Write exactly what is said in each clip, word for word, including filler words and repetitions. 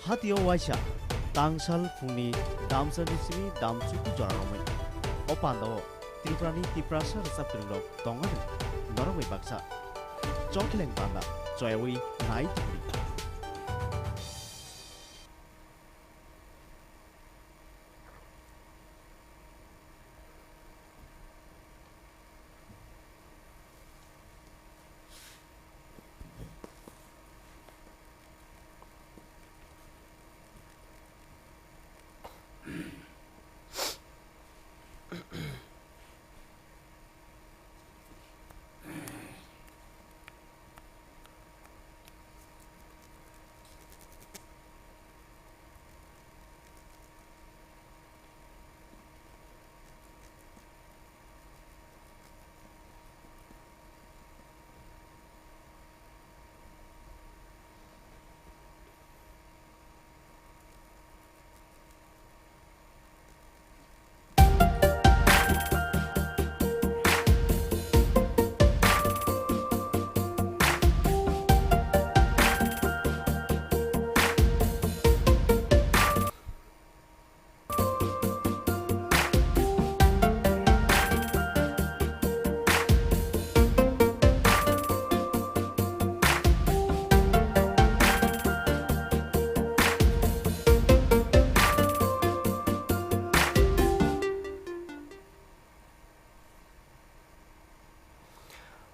Hatio waisa tangsal phungni damsani simi damchuku jora romwi. O pandao Tripurani Tiprasa rwchaptwrwingrok tongmani norokbai baksa. Chokleng panda choyawi nai tongdi.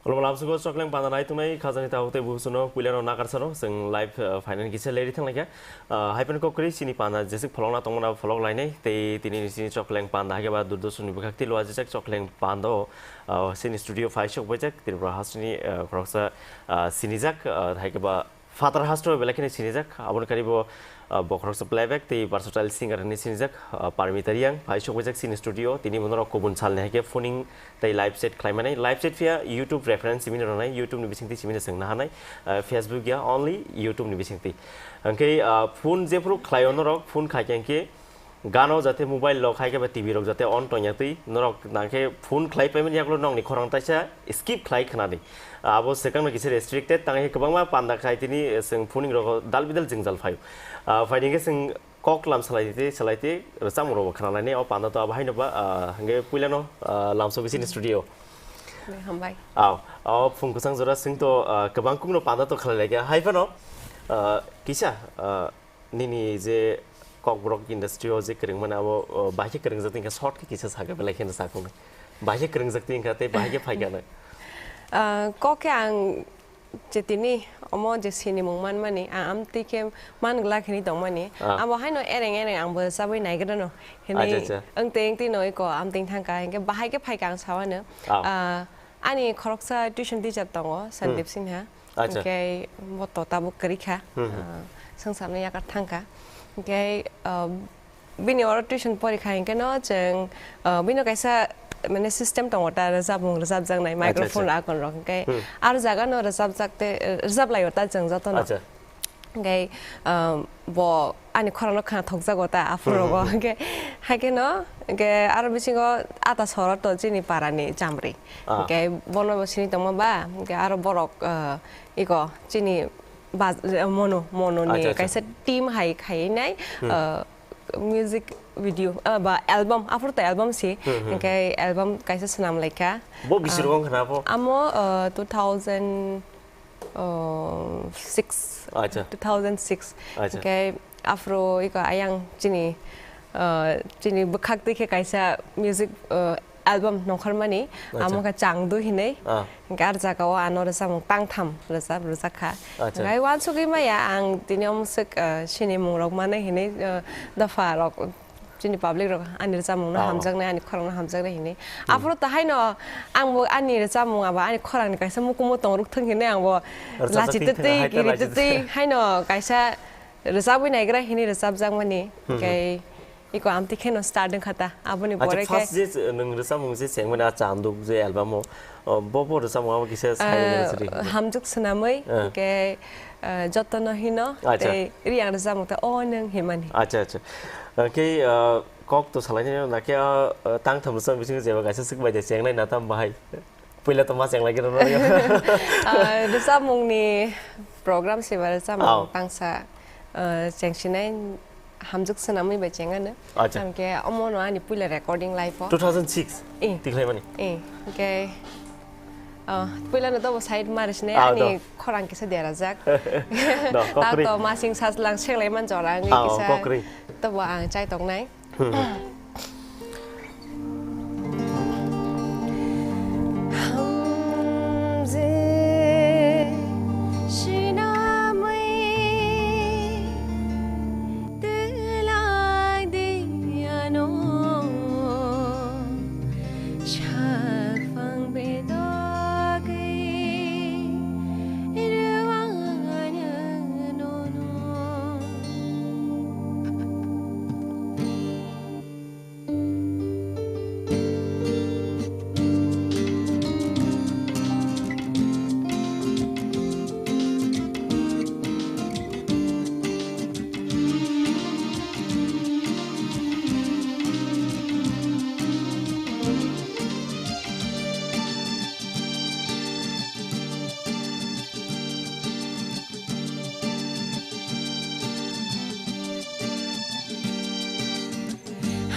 Khulumkha lamsugo chokleng panda nai tongnai khajani tabuk tei bukuchuno puilano nakarsano chwng live, uh, phainani kisa leri thanglaikha. Uh, haiphano kok kwrwi chini panda jeswk pholokna tongmana pholok lainai tei tini chini chokleng panda haikhe ba Doordarshanni bwkhak tei luajijak chokleng panda o, uh, chini studio phai sok baijak Tripura hasteni, uh, khoroksa, uh, sinijak, uh, haikhe ba Phatar hasto belai kheno sinijak, aboni kari bo, ah, bo khoroksa playback tei versatile singer hinwi sinijak, ah, Parmita Reang, phai sokbaijak chini studio, tini bo norok kubun salni hai khe phoning tei live set khlaimani. Live set phiya YouTube reference simi rwnai, YouTube ni bisingtwi simi swngna hanai, ah, Facebook ya, only YouTube ni bisingtwi. Hwnkhe, ah, phone jephru khlaio norok, phone khai khe hwnkhe, Gano jate mobile rok hai khe ba T V rok jate on tongya twi norok nang khe phone khlai paimani yagulo nokni khorang taisa skip khlai khna di. Abo swkang no kisa restricted tang khe kwbangma panda khai tini chwng phoning rok dal bidal jwngjal phaio. Ah, phai di khe chwng kok lam salai twi salai twi rwchapmung rok bo khna nai o panda to abo haino ba, ah, hwnkhe puila no, ah, lamsok bisini studio. Hambai. Aw, o phung kwchang jora chwng to, ah, kwbang kuk no panda to khlai lai kha hai phano, ah, kisa, ah, Nini je Kokborok industry o je kwrwngmani abo, o, bahai khe kwrwngjak tongkha, short khe kisa sakhe belai kheno sakhwlai. Bahai khe kwrwngjak tongkha tei bahai khe phaikha nai. Ah, kok khe ang je tini omo je sinimung manmani, ang amtwi khe man glak hinwi tongmani. Ah. Abo haino ereng ereng angbo chabwi naigrano hinwi. Acha, acha. Wngtwi wngtwi no eko amtwi thangkha, hinkhe bahai khe phaikha ang sawano. Ah. Ah, ani khoroksa tuition teacher tongo, Sandeep Hmm. Sinha. Acha. Hinkhe bo to tabuk kwrwi kha, Hmm, hmm. ah, swngcharno yakar thang kha. Hinkhe, ah, bini oro tuition pori kha hinkhe no chwng, ah, bino kaisa mane system tongo ta rwchapmung rwchapjaknai Acha, microphone acha. Akon rok hinkhe Hmm. aro jaga no rwchapjak te, rwchap lai o ta chwng joto no. Acha. Hinkhe, ah, bo ani khorang no khna thokjago ta aphuru rogo. Hmm, hmm, hmm. Hinkhe, hai khe no, hinkhe aro bisingo ata soro to chini para ni chamri. Ah. Hinkhe bono bo sini tongma ba, hinkhe aro borok, ah, iko chini baj-, mono, mono ni Acha, acha. Kaisa team hai khai nai, Hmm. ah, music video, ah, ba album, aphuru to album si, Hmm, hmm, hinkhe album kaisa swnam lai kha. Bo bisi Ah, rok wng khna bo? Amo, ah, two thousand, oh, six, Acha. two thousand six. Acha. Hinkhe aphuru iko ayang chini, ah, chini bwkhak twi khe kaisa music, ah, album nongkhormani, Acha. Amo khe Changdu hinwi. Ah. Hinkhe ar jaga o ano rwchapmung tangtham rwchap rwchak kha. Acha. Hinkhe uansugwi maya ang tini omo swk, ah, sinimung rok manwi hinwi, ah, dopha rok Chini public rok ani rwchapmung no Ah. hamjaknai, ani khorang no hamjaknai hinwi. Hmm. Aphuru to haino ang bo ani rwchapmung abo ani khorang ni kaisa mukumu tong rwk thung hinwi ang bo Rwchapjak lachi twi twtwi, thung, hai ta giri lachi twtwi, twtwi. Haino kaisa rwchapwi naigra hinwi rwchapjakmani. Hmm, hmm. Hinkhe iko amtwi kheno start wngkha ta. Aboni Acha, pore khe first je nwng rwchapmung je chengmani a Chanduk je album o, o, bo, bo rwchapmung abo kisa sai rwna sidi. Ah, hamjuk swnamwi, Ah. hinkhe, ah, jotono hino, Acha. Tei Reang rwchapmung ta o nwng himani. Acha, acha. Hinkhe, ah, Kok to salainai no, nakhe, ah, ah, tangtham rwchapmung bisingo jeba kaisa swk bai de chengnai na tam bahai. Puila to ma chenglai khe rwno. Ah, rwchapmung ni program se ba rwchapmung Aw. tangsa Ah, chengsinai hamjwk swnamwi bai chengano. Acha. Tamkhe omono ani puila recording life o. Two thousand six? Eh. Tikhlaimani? Eh, hwnkhe, ah, puilano tobo side marisne Ah, ani do. khorang kisa derajak. Do, kokri. Tato masing sajlang seklaiman jora wngwi Ah, kisa kokri. tobo ang chai tongnai. Hmm.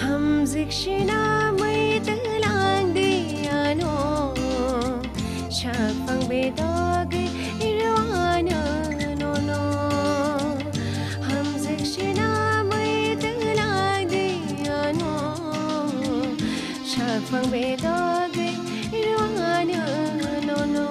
Hamjwk swnamwi twlang di ano, sakphang bedogwi rwano nono. Hamjwk swnamwi twlang di ano, sakphang bedogwi rwano nono.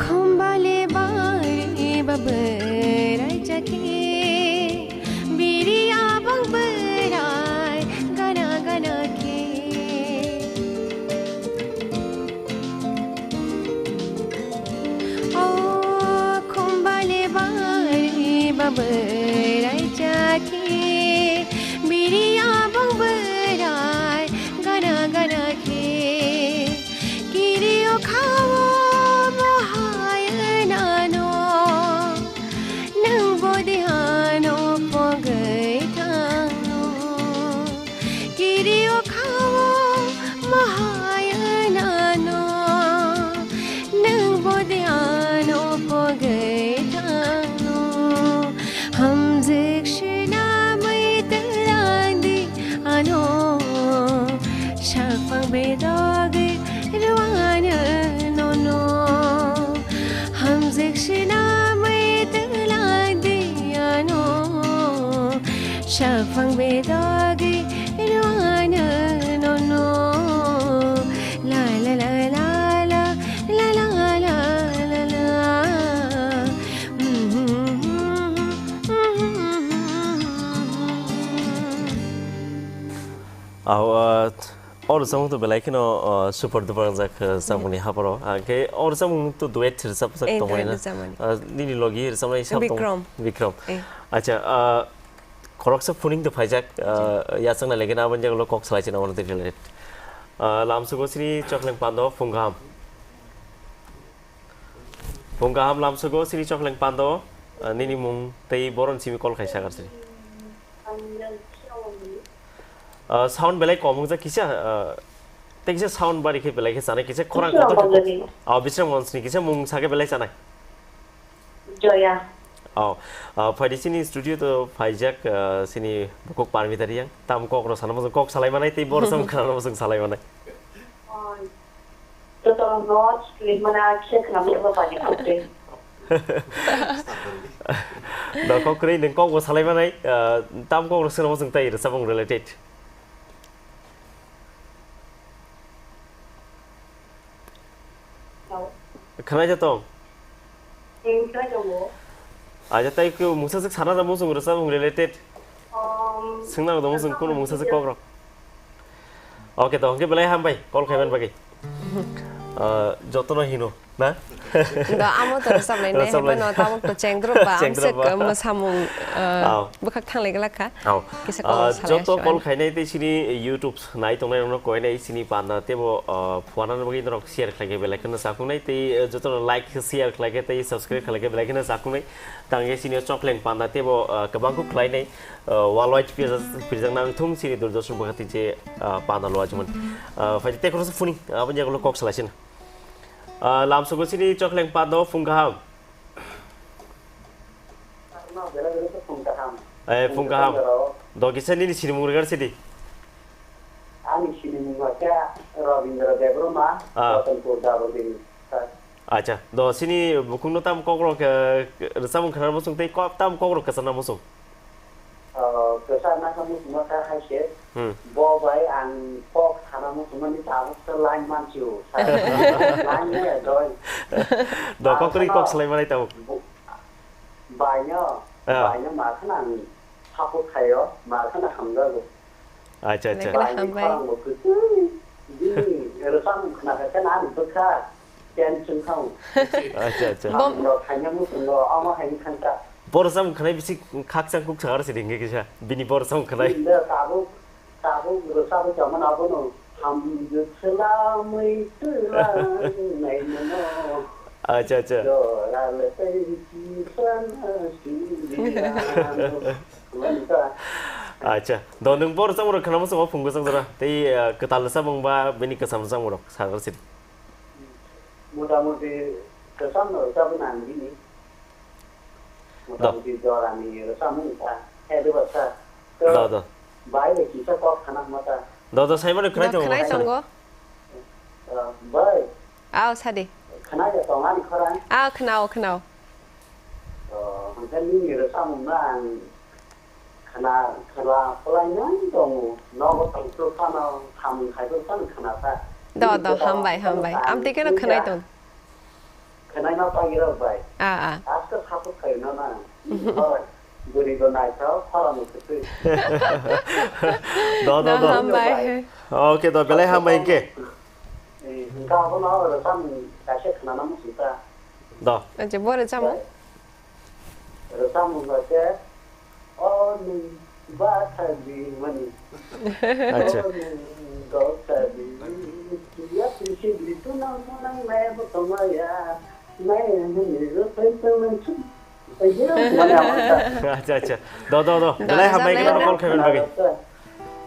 Khombale bari ba bwrai chakhe, biri abang bwrai gana gana khe. O khombale bari ba bwrai chakhe, biri abang bwrai gana gana khe. Kiri o khao mohai nano, nwng bodi ano pogwi thangno. Kiri o khao mohai nano, nwng bodi ano pogwi thangno. Hamjwk swnamwi twlang di ano, sakphang bedogwi rwano nono. Hamjwk swnamwi twlang di ano, sakphang bedogwi rwano nono. La la la la la, la la la la la. Aw, ah, o rwchapmung to belai kheno, ah, super duper wngjak, ah, rwchapmungni haparo. Ah, khe o rwchapmung to duet rwchapjak Eh, tongmani duet na? Rwchapmani. Ah, nini logi rwchapnai sab tong-, Bikram. Bikram. Eh. Acha, ah, khoroksa phuning to phaijak, ah, yachakna legena aboni jagalo kok salai china oro related. Ah, lamsugo sini Chokleng Pando phung kaham. Phung kaham lamsugo sini Chokleng Pando, ah, nini mung tei boron simi call khai sagar sini. Ah, sound belai kom wngjak kisa, ah, tei kisa sound bari khe belai khe chanai kisa khorang Bisram kotor khe Mondolni. Ah, Bisram Mondolni kisa mung sake belai chanai. Joya. Oh, ah, phaidi sini studio to phaijak, ah, sini bukuk Parmita Riyang. Tam kok ro sana mosong kok salai manai tei bor sam khana mosong salai manai. Oh. Jotono no sleep mana khe khna mo ba ni update. Da kok kwrwi nwng kok bo salai manai, ah, tam kok rok swnamo chwng tai rwchapmung related. Hello. Khwnai ja tong? Hmm, khwnai tongo. Aja tai khe mungsa swk sana da mo chwng rwchapmung related. Um, Swngna dong chwng kuno mungsa swk kok rok. Okay, to hwnkhe belai hambai call khaiman bagwi. Ah, jotono hino. Na? Da amo to rwchap lai nai, Rwchap hai lai. Phano tabuk to chengdrop ba, Chengdrop amswk ba. Mwsamung, uh, Aw. Bwkhak thanglai glak kha. Aw. Kisa Ah, call salai joto aswk call ani. Khainai tei sini YouTube nai tongnai rokno koinai sini panda tebo, ah, phuarna bagwi norok share khlai khe belai kheno sakhungnai tei, eh, joto no like share khlai khe tei subscribe khlai khe belai kheno sakhungnai. Tangkhe sini o chokleng panda tebo, ah, kwbang kuk khlainai, ah, wal white pirjak, pirjak nang thung sini Doordarshan bwkhati je, ah, panda lua jemon. Ah, phai tei khoroksa phuning, aboni yagulo kok salai sina. Ah, lamsogo sini chokleng pando phung kaham. Ano bela bela to phung kaham. Eh, phung kaham. Phung kaham. Do kisa nini sinimung rwgar sidi. Ani sinimung hakhe Rabindra Debbarma, Ah. Ratanpur Dabodin. Acha, do sini bukhukno tam kokrok, eh, rwchapmung khna muchung tei kok tam kokrok kwchana muchung. Oh, kwchar nangkha muchungma kha hai se. Hmm. Bo bai ang kok sana muchungmani tabuk se line mansiu. Line ne doi. Do kok kwrwi kok salai manai tabuk. Bo-, baino, Ah. Baino ma khana ang support khaio, ma khana hamjago. Acha, acha. Belai Baini hambai. Khorang bo kwtwi. Bini rwchapmung khna kha khe ani bwkha. Tension kha. Acha, acha. Bom- Ang rok khaina muchungo, omo hai wngkha ta. Bo rwchapmung khnai bisi khakchang kuk sakar se ringge kisa. Bini bo rwchapmung khnai. Bini tabuk, tabuk rwchapmung kha mano abono. Hamjwk swlamwi twlang nai mano. Acha, acha. Jora le tei kisa na suriya. Mani ta. Acha. Do nwng bo rwchapmung rok khna muchungo phung kwchang jora. Tei, eh, kwtal rwchapmung ba bini kwcham rwchapmung rok sakar se. Motamuti kwcham no rwchapna ang bini. Do. Motamuti jorani rwchapmung ta. He de basa. Do, do. Bai de kisa kok khana hwnma ta. Do, do, saimano khwnai Do, tongo. Khwnai tongo. Ah, bai. Aw, sadi. Khwnai ya tong ani khorang. Aw, khwnao, khwnao. Oh, hwnkhe nini rwchapmung no ang Khna, khna, pwlai nang tongo. Nogo tongthok phano, samung khaithok phano khna ta. Do, do, hambai, hambai. Amtwi kheno khwnai tong. Khwnai ma pagi rok bai. Ah, ah. Aste support khai no na. Oi, bwrwi bo naithok, khorang bo kwtwi. Do, do, Do, do. Hambai. Okay, do, belai hambai hwnkhe. Eh, hwnkhe abono oro samung kaisa khna na muchung ta. Do. Acha, bo rwchapmung? Rwchapmung ba khe, o nwng ba thagdi mani. Acha. O nwng dok thagdi. Ya prisi di tu nang nang nai bo tongma ya. Nai nang ni ro pai tong nang chu. Mani amo ta. Acha, acha. Do, do, do. Do, belai do, hambai belai khe hambai. Call khaimani bagwi.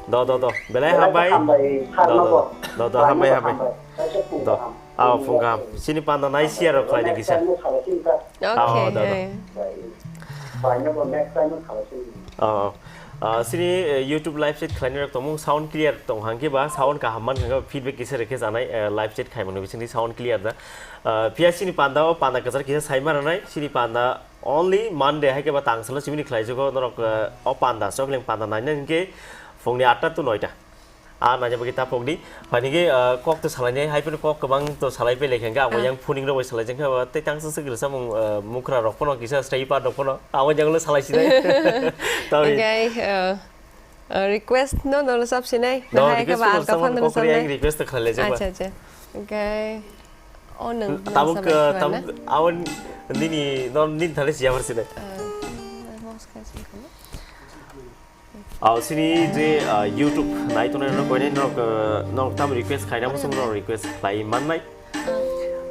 Do, do, do. Belai hambai. Belai hambai, Do, do, do. Pharno bo. Do, do, hambai, Pharno hambai. Hambai. Kaisa phung Do. Kaham. Ah, phung kaham. Sini panda nai share rok khlai di kisa. Next time mo khalai sini ta. Okay, Ah, do, do. Eh. Pharno bo next time mo khalai sini. Ah, ah. Ah, sini, eh, YouTube live chat khlainai rok tongmung sound clear tong hangke ba sound kaham man hangke ba feedback kisa rikhe janai, eh, live chat khaimani bisingni sound clear da. Ah, phiya sini panda o panda kwchar kisa saima ranai sini panda Only Monday hai khe ba tangsalo chibini khlai jugo norok, eh, o panda, chokleng panda naina hinkhe phungni atta to noita. A naina bagwi ta phokdi. Phaini khe, eh, kok to salainai, hai phano kok kwbang to salai pele khe, ang bo Ah. yang phuning rok bai salai jeng khe ba tei tangsa swk rwchapmung, eh, mukra rok phano kisa stay part rok phano. Abo jagolo salai sinai. Tawi. Hwnkhe, eh, Uh, request no, no, sab sinai. No, Bahai request khe ba ko alka sam phang ko no kri samnai. Ang request to khlai jaba. Acha, acha. Okay. O nang, nang Tabuk, samnai uh, khwna. Tabuk, awan nini, no, nini thale siya mar sinai. Uh, Aw, sini je, uh, YouTube nai tongnai no koinai no, uh, no tam request khaina musung no request khlai mannai.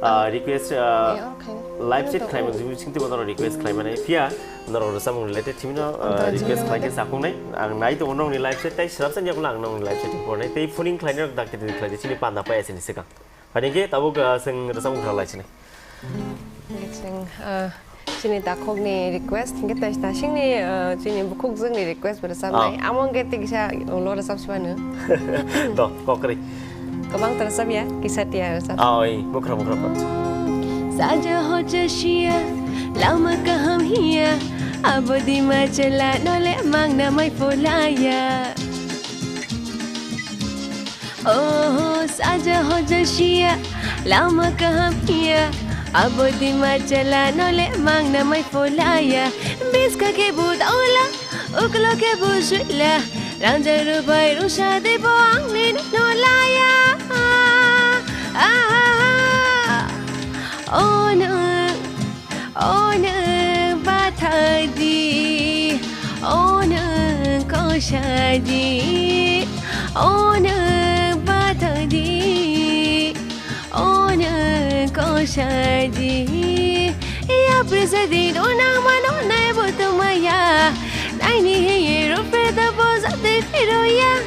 Ah, request, ah, Eh, okay. Live chat khlaimani simi singtwi bono request khlaimani phiya norok rwchapmung related thimino, ah, request khlaikhe sakhungnai. Ang nai tongo nongni live chat tei srapsa ni yakulo ang nongni live chat pornai tei phoning khlainai rok dakti dakti khlaidi chini panda paya sini swkang. Phaini khe tabuk, ah, chwng rwchapmung khlailai sini. Chwng, ah, Chini takhukni request, hingke tai tasingni, eh, chini bukhukjwkni request bo rwchapnai. Ah. Amo hingke tei kisa ulo rwchap sibanu. To, kokri. Kwbang to rwchap ya, kisa tiya rwchap. Ah, oi, bukhra, bukhra, bukhra. Saja hoja shia, lama kaham hiya, abodi ma chala nole mangna mai polaya. Oh, saja hoja shia, lama kaham hiya. Abo dima chala nole mangna mai polaya. Biska ke bu daula, uklo ke bu shila. Rangja rubai rusa de bo angni nolaya. Ah, ah, ah. O nwng, o nwng bathakdi, o nwng kosadi, o nwng bathakdi, o nwng kosadi. Yapri sadi do nang mano nai bo tumaya, naini heye rupre da bo jati phiroya.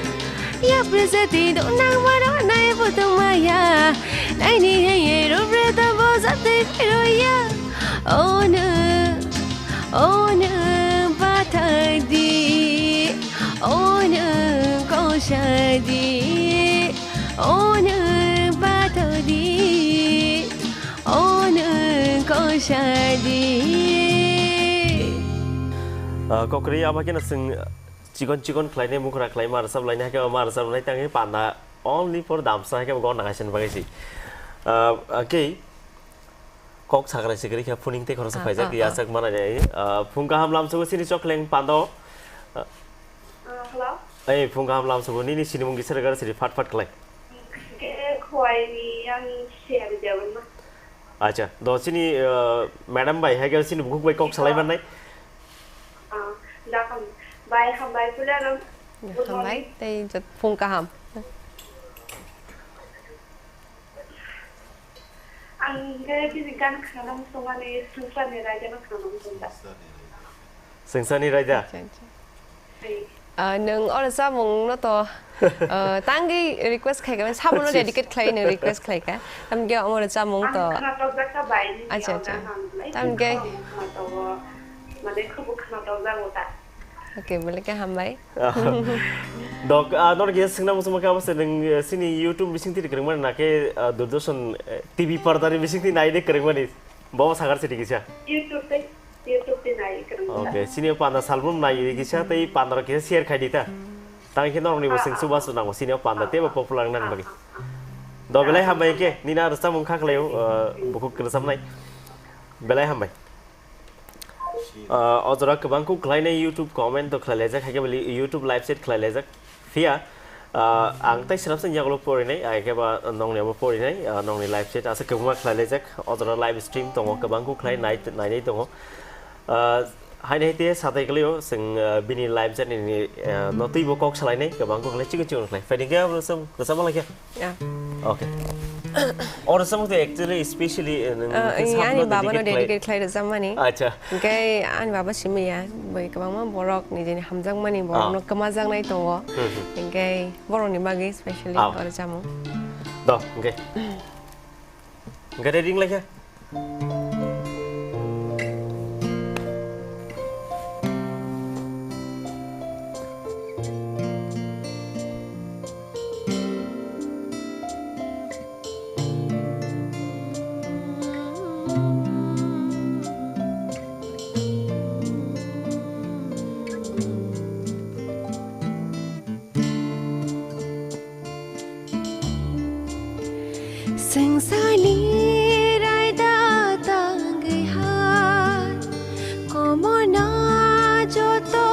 Yapri sadi do nang mano nai bo tumaya, naini heye rupre da bo jati phiroya. O nwng, o nwng bathakdi, o nwng kosadi, o nwng bathakdi, o nwng kosadi. Ah, kokri aba khe na chwng chikon chikon khlainai, mukhra khlai ma rwchap lainai, hakhe ma rwchap lainai, tangwi panda only for damsa, hakhe bo gor nang kaisa ni bagwi si. Ah, okay. Kok sakrai sikri khe phuning tei khoroksa Ah, phaijak ah, ya ah. Sak manai ai. Ah, phung kaham lamsogo chini chokleng pando. Ah, Ah, hello. Ei phung kaham lamsogo nini sinimung kisa rwgar siri phat phat khlai. Ke khwai ni yang share jawan ma. Acha, do chini, ah, madam bai hai chini bukhuk bai kok salai Iko. Mannai. Ah, da ham. Bai ham bai pula ram. Good Hambai morning. Tei jot phung kaham. Ang khe bini gan khana muchungmani swngcharni raida no khana muchungda. Swngcharni raida? Acha, acha. Hai. Ah, nwng oro chamung no to, ah, tangwi request khaikha, mane sabono Acha. Dedicate khlai nwng request khlaikha. Tamkhe omo oro chamung Ang to. Khana tokjak kha bai ni Acha, yauna acha. Ang lai Tamkhe khana togo, mane khubu khana tokjak o ta. Okay, belai khe hambai. Dok, ah, nor kisa swngna muchungma khe abo se nwng, eh, chini YouTube bising twi kwrwngmani na khe, ah, Doordarshan, eh, T V pardani bising twi nai de kwrwngmani. Bo sakar siri kisa. YouTube tei, YouTube tei nai kwrwngmani. Okay, chini panda salbrum nai kisa tei panda rok kisa share khai di ta. Tang khe norokni bo Ah, swng ah, suba ah. Su nango chini panda tei bo popular nang Ah, bagwi. Ah, ah. Do belai hambai khe nini aro chamung kha khlai o, ah, bukhuk kwrwsam nai. Belai hambai. Ah, o jora kwbang kuk khlainai YouTube comment to khlai laijak, hai khe bo li-, YouTube live chat khlai laijak. Phiya, ah, ang tei swnam swnam yagulo porinai, hai khe ba nongni abo porinai, ah, nongni live chat asa kwbangma khlai laijak. O jora live stream tongo, kwbang kuk khlai nai, nainai tongo. Ah, haini hai te satai kwlai o, chwng, ah, bini live chat ni, ah, no twi bo kok salainai, kwbang kuk khlai chikon chikon khlai. Phaidi khe abo rwchap, rwchapma lai khe. Ya. Okay. Oro samung te actually specially, eh, nung Ah, khe eh, sabno ani baba no dedicate khlai. Dedicate khlai rwchapmani. Acha. Hingke ani baba simi ya, bai kwbangma borok nijeni hamjakmani borok Ah. No kwmajaknai tongo. Hmm, hmm. Hingke borok ni bagwi specially Ah. Oro chamung. Do, hingke. Hingke ready wng lai khe? Swngcharni raida tangwi hai, komorna joto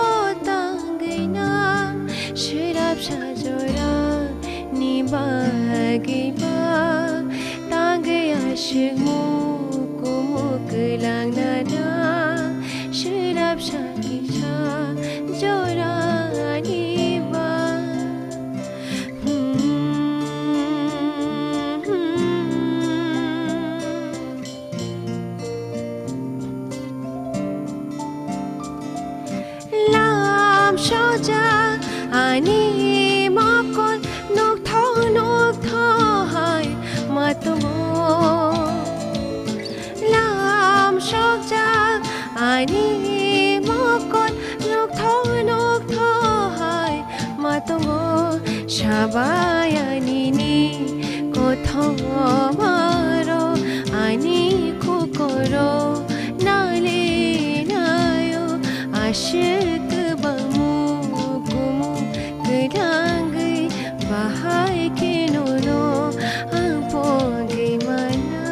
tangwi nang, swrapsa jorani bagwi ba, tangwi aswk mukumu kwlangna nang, swrapsa kisa jorani ba. Lam soja ani mokol nukthok nukthok hai matungo. Lam sokjak ani mokol nukthok nukthok hai ma tongo. Sabai ani ni kothoma ro ani khukoro nali nayo aswk kwbangmu kumu kwdangwi bahai khe nono ang pogwi mana.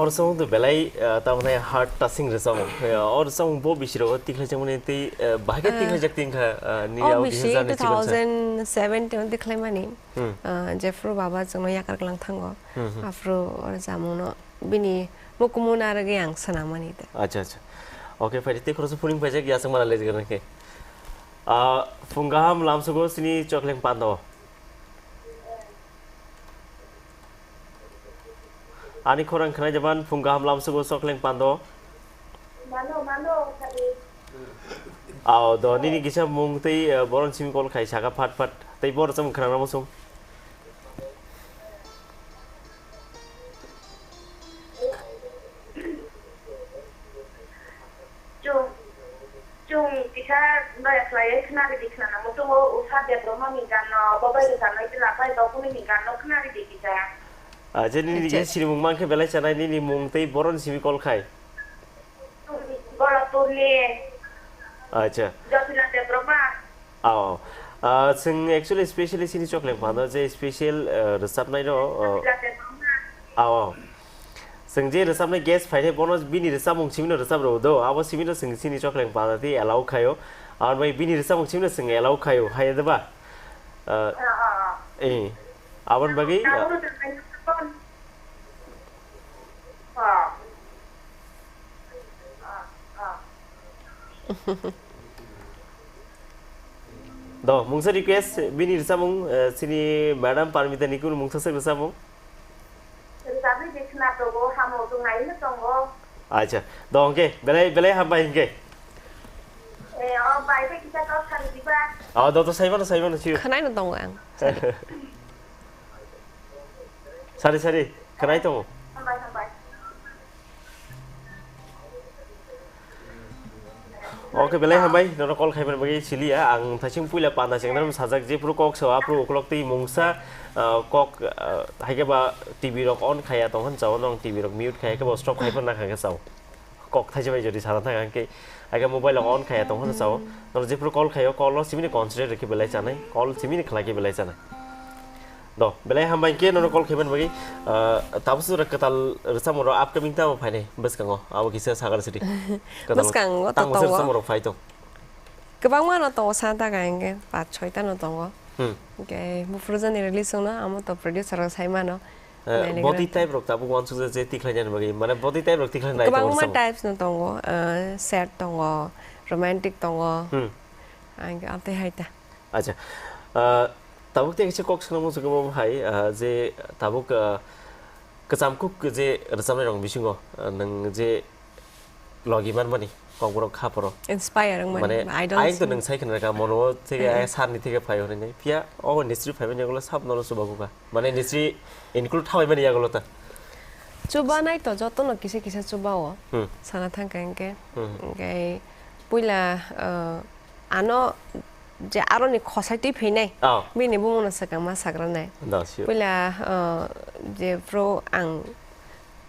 Oro samung to belai, ah, tamni heart touching rwchapmung. Eh, o rwchapmung bo bisiro tikhlaijakmani tei, eh, bahai khe Ah. tikhlaijak tongkha, ah, nini O abo bisi kisa journey two thousand seventeen o tikhlaimani. Hmm. Ah, jephru baba chwngno yakar kwlang thango. Hmm, hmm. Aphru o rwchapmungno bini mukumu narwgwi ang swnamani ta. Acha, acha. Okay, phai tei khoroksa phuring paijak yasakmana lejak khe. Ah, phung kaham lamsugo sini chokleng pando. Ani khorang khwnai jaban phung kaham lamsugo chokleng pando. Mano, mano, kali. Ao, do, nini kisa mung tei, eh, boron simi call khai saka phat phat. Tei bor cham khwnana muchung. Chwng, chwng kisa noya khlaiwi khna ridi khna nang muchungo Usha Debbarma ni gan no, bo bai rwchapnai tei Lapai Tokuni ni gan no khna ridi kisa. Ah, je nini Acha. Ge sirimung mankhe belai chanai nini mung tei boron simi call khai. Gorakhpurni. Acha. Jyotiraj Debbarma. Ao. Ah, chwng actually specially sini chokleng phano je special, ah, rwchapnai no, ah, Jyotiraj Debbarma. Ao, ao. Chwng je rwchapnai guest phainai bono bini rwchapmung simino rwchap rw do. Abo simino chwng sini chokleng phano tei allow khaio. Abo bai bini rwchapmung simino chwng allow khaio. Hai de ba? Ah, Ah, ah, ah. Eh. Aboni bagwi, ah, Abo rwchapnai no. Do, mungsa request, bini rwchapmung, eh, chini Madam Parmita ni kunu mungsa swk rwchapmung? Rwchapwi de khna tongo, hamo tongnai no tongo. Acha, do, hwnkhe, belai, belai hambai hwnkhe. Eh, o bai bai kisa kok sari diba? Ah, do, to saimano, saimano, sio. Khwnai no tongo ang. Sari, sari, khwnai tongo. Hambai, hambai. Oke, belai hambai, nono call khaiman bagwi siliya. Ang thaising puila panda chengna sajak, jephru kok sao, aphru uklok tei mungsa, ah, kok, ah, hai khe ba T V rok on khaiya tong hwn chao, nong T V rok mute khaiya khe bo stop khaiphano nakha khe chao. Kok thaisa bai jodi sana thang khe, hai khe mobile rok on khaiya tong hwn chao. Nono jephru call khaio, call o simini concentrate rwkhe belai chanai, call simini khlai khe belai chanai. Do, belai hambai khe nono call khaiman bagwi, ah, tabuk sura kwtal rwchapmung rok upcoming tamo phainai bwskango, abo kisa sagar sidi. Kwtal Bwskango to tang bwswk tongo. Rwchapmung rok phai tong. Kwbangma no tongo, sa ta ka hingke pach choi ta no tongo. Hmm. Hingke buphuru jani release wngno, amo to producer rok sai mano. Eh, Manager body rok. Type rok tabuk wansuk je tikhlai jani bagwi, mane body type rok tikhlai nai tongo Kwbangma rwchapmung. Types no tongo, eh, sad tongo, romantic tongo. Hmm. Hingke amtwi hai ta. Acha. Ah, tabuk tei kaisa kok swnamung se kwbangma hai, ah, je tabuk, ah, kwcham kuk je rwchapnai rok bisingo, ah, nwng je logi manmani kokborok khaporo. Inspire wngmani, mane, idol ayang to song. Nwng sai khna ka mono theke, eh, sir ni theke phai hwnwi nai. Phiya o industry phaimani yagulo sab nono chubago kha. Mane industry include thabai mani yagulo ta. Chubanai to jotono kisa kisa chubao. Hmm. Sana thangkha hingke. Hmm. Hingke puila, ah, ano je aroni khosai twi phinai, oh, bini bumungno swkang ma sagranai. Da, sure. Puila, ah, je pro ang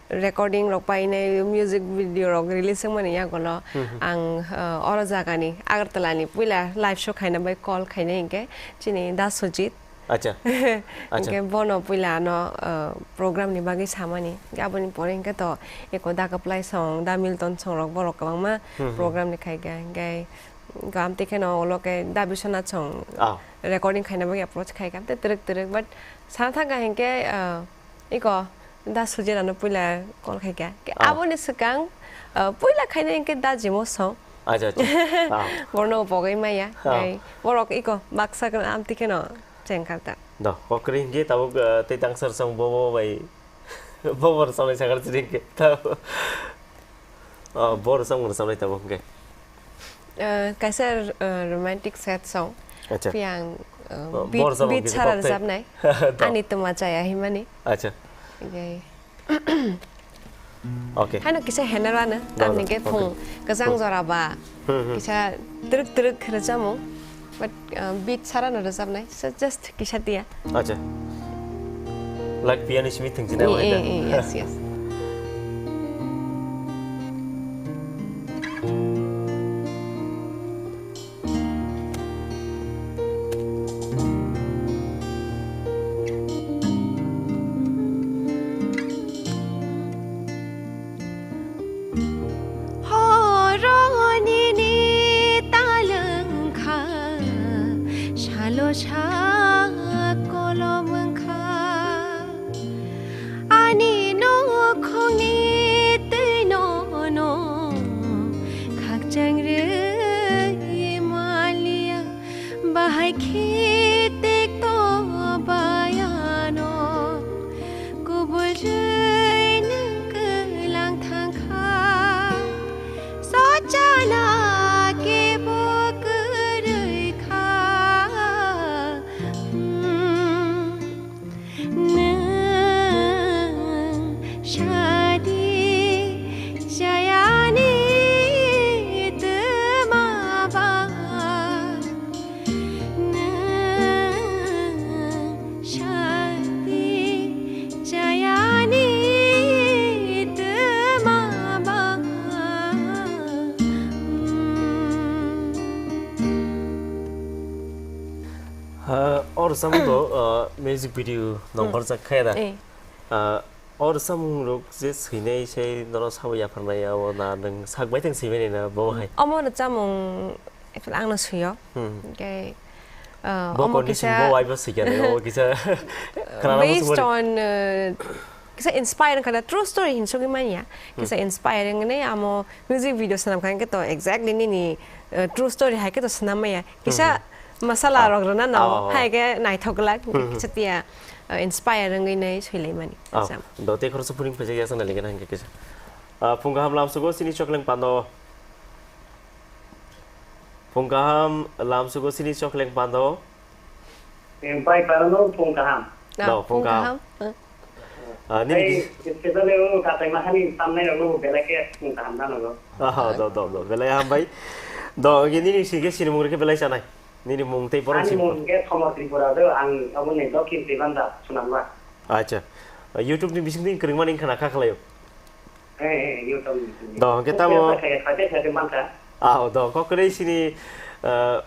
recording rok painai, music video rok release wngmani yagulo, hmm, hmm, ang, ah, oro jagani Agartala ni puila live show khaina bai call khainai hingke chini Da Sujit. Acha. Acha. Hingke bono puila ano, ah, program ni bagwi samani. Hingke aboni pore hingke to eko Da Kwplai song, Da Milton song rok borok kwbangma, hmm, hmm, program ni khaikha. Hingke Gam tei kheno ulo khe Da Biswanath song, ah, recording khaina bagwi approach khai kha, tei twrwk twrwk, but sana thangkha hinkhe, ah, iko Da Sujit ano puila call khai kha. Khe ah, aboni swkang, ah, puila khaina hinkhe Da Jimo song. Acha, acha. Ah. Borno pogwi maya. Ah. Tei borok iko baksa kheno amtwi kheno chengkha ta. Do, kokri hinkhe tabuk, ah, tei tangsa rwchapmung bo bo bai. Bo bo rwchapnai sakha chini hinkhe. Tabuk. Oh, bo rwchapmung rwchapnai tabuk hwnkhe? Eh, kaisa, eh, romantic sad song. Acha. Phiya ang, eh, oh, beat, bo rwchapmung beat kisa sara kokthai rwchapnai. Ani twma chaya himani. Acha. Oke. Okay. Haino kisa hener wano, do, tamni do, ke okay. Phung kwchang, hmm, jora ba. Hmm, hmm. Kisa twrwk twrwk rwchapmung. But, uh, beat sara no rwchapnai, so just kisa tiya. Acha. Like piano simi thwng chini. Eh, eh, eh, yes, yes. Alo sa kolom wngkha, ani nokhongni twi nono khakchang rwi maliya, bahai khe tekto bayano kubul rwi nwng kwlang thangkha. Sochana kebo kwrwi kha. Hmm. Nwng sadi chayani twma ba. Nwng sadi chayani twma ba. Ha, or samung do, uh, music video nong Hmm. horjak khe da. Eh. Ah, or samung rok je swinai sai norok sabo yapharnai abo na nwng sak bai thang swimani na bo hai. Omo no chamung actually ang no suyo. Hmm. Hingke, ah, Bo omo condition kisa bo waibo swikya nai, omo kisa khwnana based muchungmani. on, uh, kisa inspire wngkha da, true story hin sogwi manya. Kisa Hmm. inspire wngwi amo music video swnam kha hingke to exactly nini, uh, true story hai khe to swnam maya. Kisa Hmm. masala Ah. rok rwna no Ah, ah, ah. hai khe naithok glak. Hmm, hmm. Kisa tiya, uh, inspire wngwi nai soilaimani. Ah, Jam. Do tei khoroksa phuring phaijak ya sana lengena hingke kisa. Ah, phung kaham lamsugo sini chokleng pando. Phung kaham lamsugo sini chokleng pando. Em, pai parano phung kaham. Ah, No, phung phung kaham. kaham. Eh. Ah, nini Ei, ki- specially o katai mahani tamnai rokno belai khe phung kaham jano go. Aha, do, do, do, belai hambai. Do, nini sini ke sini mung reke belai sanai. Nini mung tei borok Ani sini. Mung ke Thomor Tripura do, ang aboni Dokhin Sibanda, Sunamba. Acha. YouTube ni bising din kwrwngmani wngkha na kha khlaio? Eh, eh, YouTube ni bising. Do, hwnkhe tamo Kaya, kaya, kaya, kaya, mangkha. Ah, do, kok kwrwi sini, ah,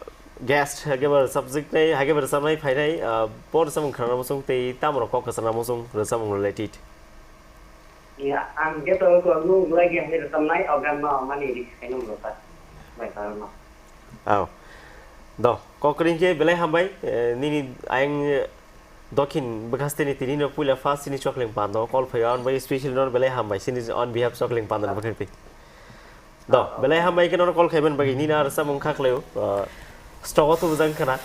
guest, hagebar subject nai, hagebar samnai phainai, ah, por samung khana musung tei tamo rok kok kwchana musung, rwchapmung related. Ya, ang khe to ko nu gulai ge hai rwchapnai, o gan no mani ri khaino rwchap. Bai parno. Aw. Do, kokring khe belai hambai, eh, nini ayang, eh, Dokhin bwkhasteni tini no puila first sini chokleng pando call phaio, on bai special no belai hambai sini on behalf chokleng pando bwkhakti. Do, belai hambai khe no call khaiman bagi nini ar samung khaklaio, eh, stock o tu bujang khana.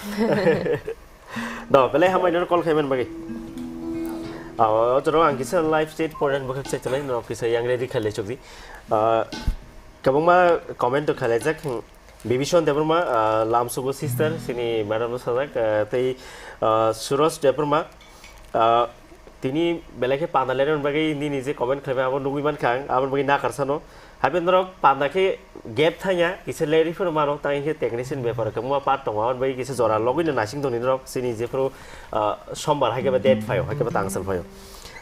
Do, belai hambai no call khaiman bagi. Aw, o jora ang kisa live state point bwkhak se chalai no kisa yang ready khailai chukdi. Ah, kwbangma comment to khailaijak. Bibison Debbarma, ah, lamsugo sister, sini madam no sajak, ah, tei, ah, Suraj Debbarma, ah, tini belai khe panda lermani bagwi nini je comment khlaimani abo nugwi mankha ang, aboni bagwi nakar sano. Haikhe norok panda khe gap thangya, kisa lerwi phano mano, tang khe technician bepar khe mungma part tongo, aboni bagwi kisa jora logwi no naising tongdi norok, sini jephru, ah, sombar haikhe ba date phaio, haikhe ba tangsal phaio.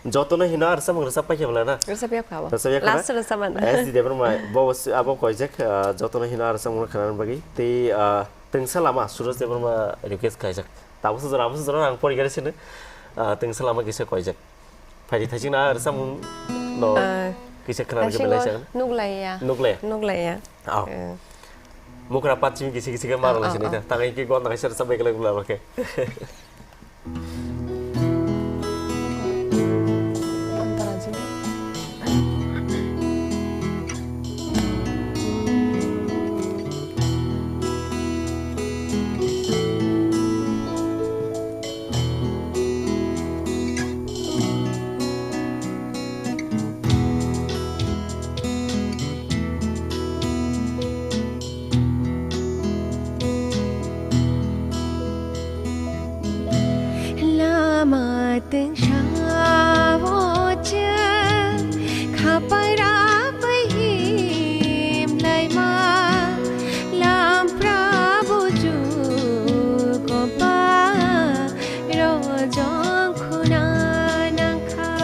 Jotono hino ar samung rwchap paikha bwla na? Rwchap yakha bo. Rwchap yakha na? Last rwchap man. S D Debbarma, bo s-, abo koijak, ah, jotono hino ar samung khana bagwi. Tei, ah, tengsa lama Suraj Debbarma request khaijak. Tabuksa jora, abuksa jora ang porigari sini. Ah, tengsa lama kisa koijak. Phaidi thaising na ar samung no Ah, kisa khana bagwi thaising belai o chang. Nuglaiya. Nuglaiya? Nuglaiya. Aw. Eh. Mukra patchimi kisi kisi khe maro Oh, lai oh, sini oh. ta. Tangai ki gonda kaisa rwchap bai khlai bwla bakhe. Lama tengsa o chwng khapai rapai him laima, lampra buju kopa rojong khuna nangkha.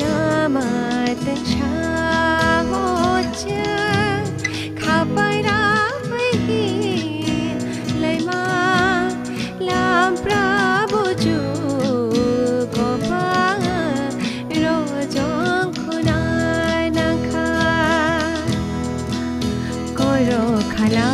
Lama tengsa o chwng khapai rapai hin laima, lampra buju kopa rojong khuna nangkha. Koro khala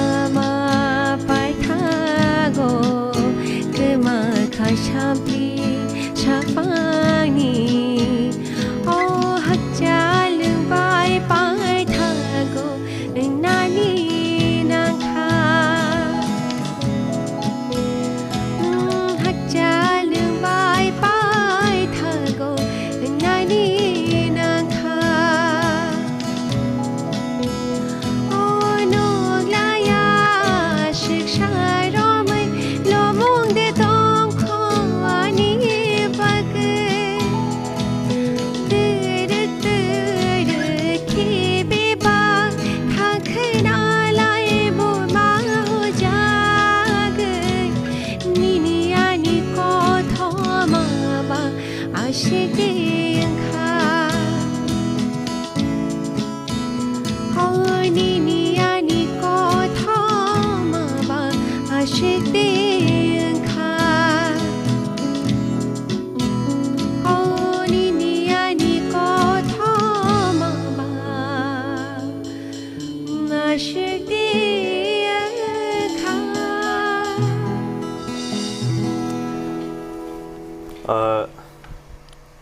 Ah,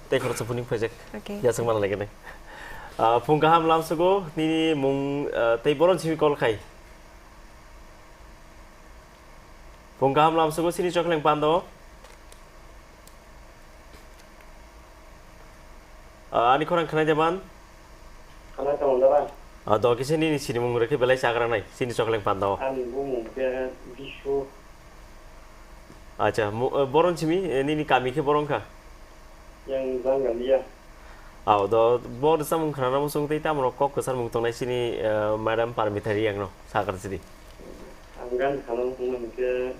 tei khoroksa phuning phaijak. Okay. Yaswk mana lagini. Ah, phung kaham lamsugo, nini mung, ah, tei boron simi call khai. Phung kaham lamsugo, sini chokleng pando. Ah, ani khorang khnai de man? Khanai tongo da bai. Ah, do kisa nini sinimung rwkhe belai chagra nai, sini chokleng pando. Ani bumung khe Bisu. Acha, mo-, eh, boron simi, eh, nini kami khe boron kha? Yang Jangaliya. Aw, do, bo rwchapmung khnana muchung tei tamo rok kok kwchar mung tongnai sini, eh, Madam Parmita Riyang no sakar sidi. Ang gan khana muchung khe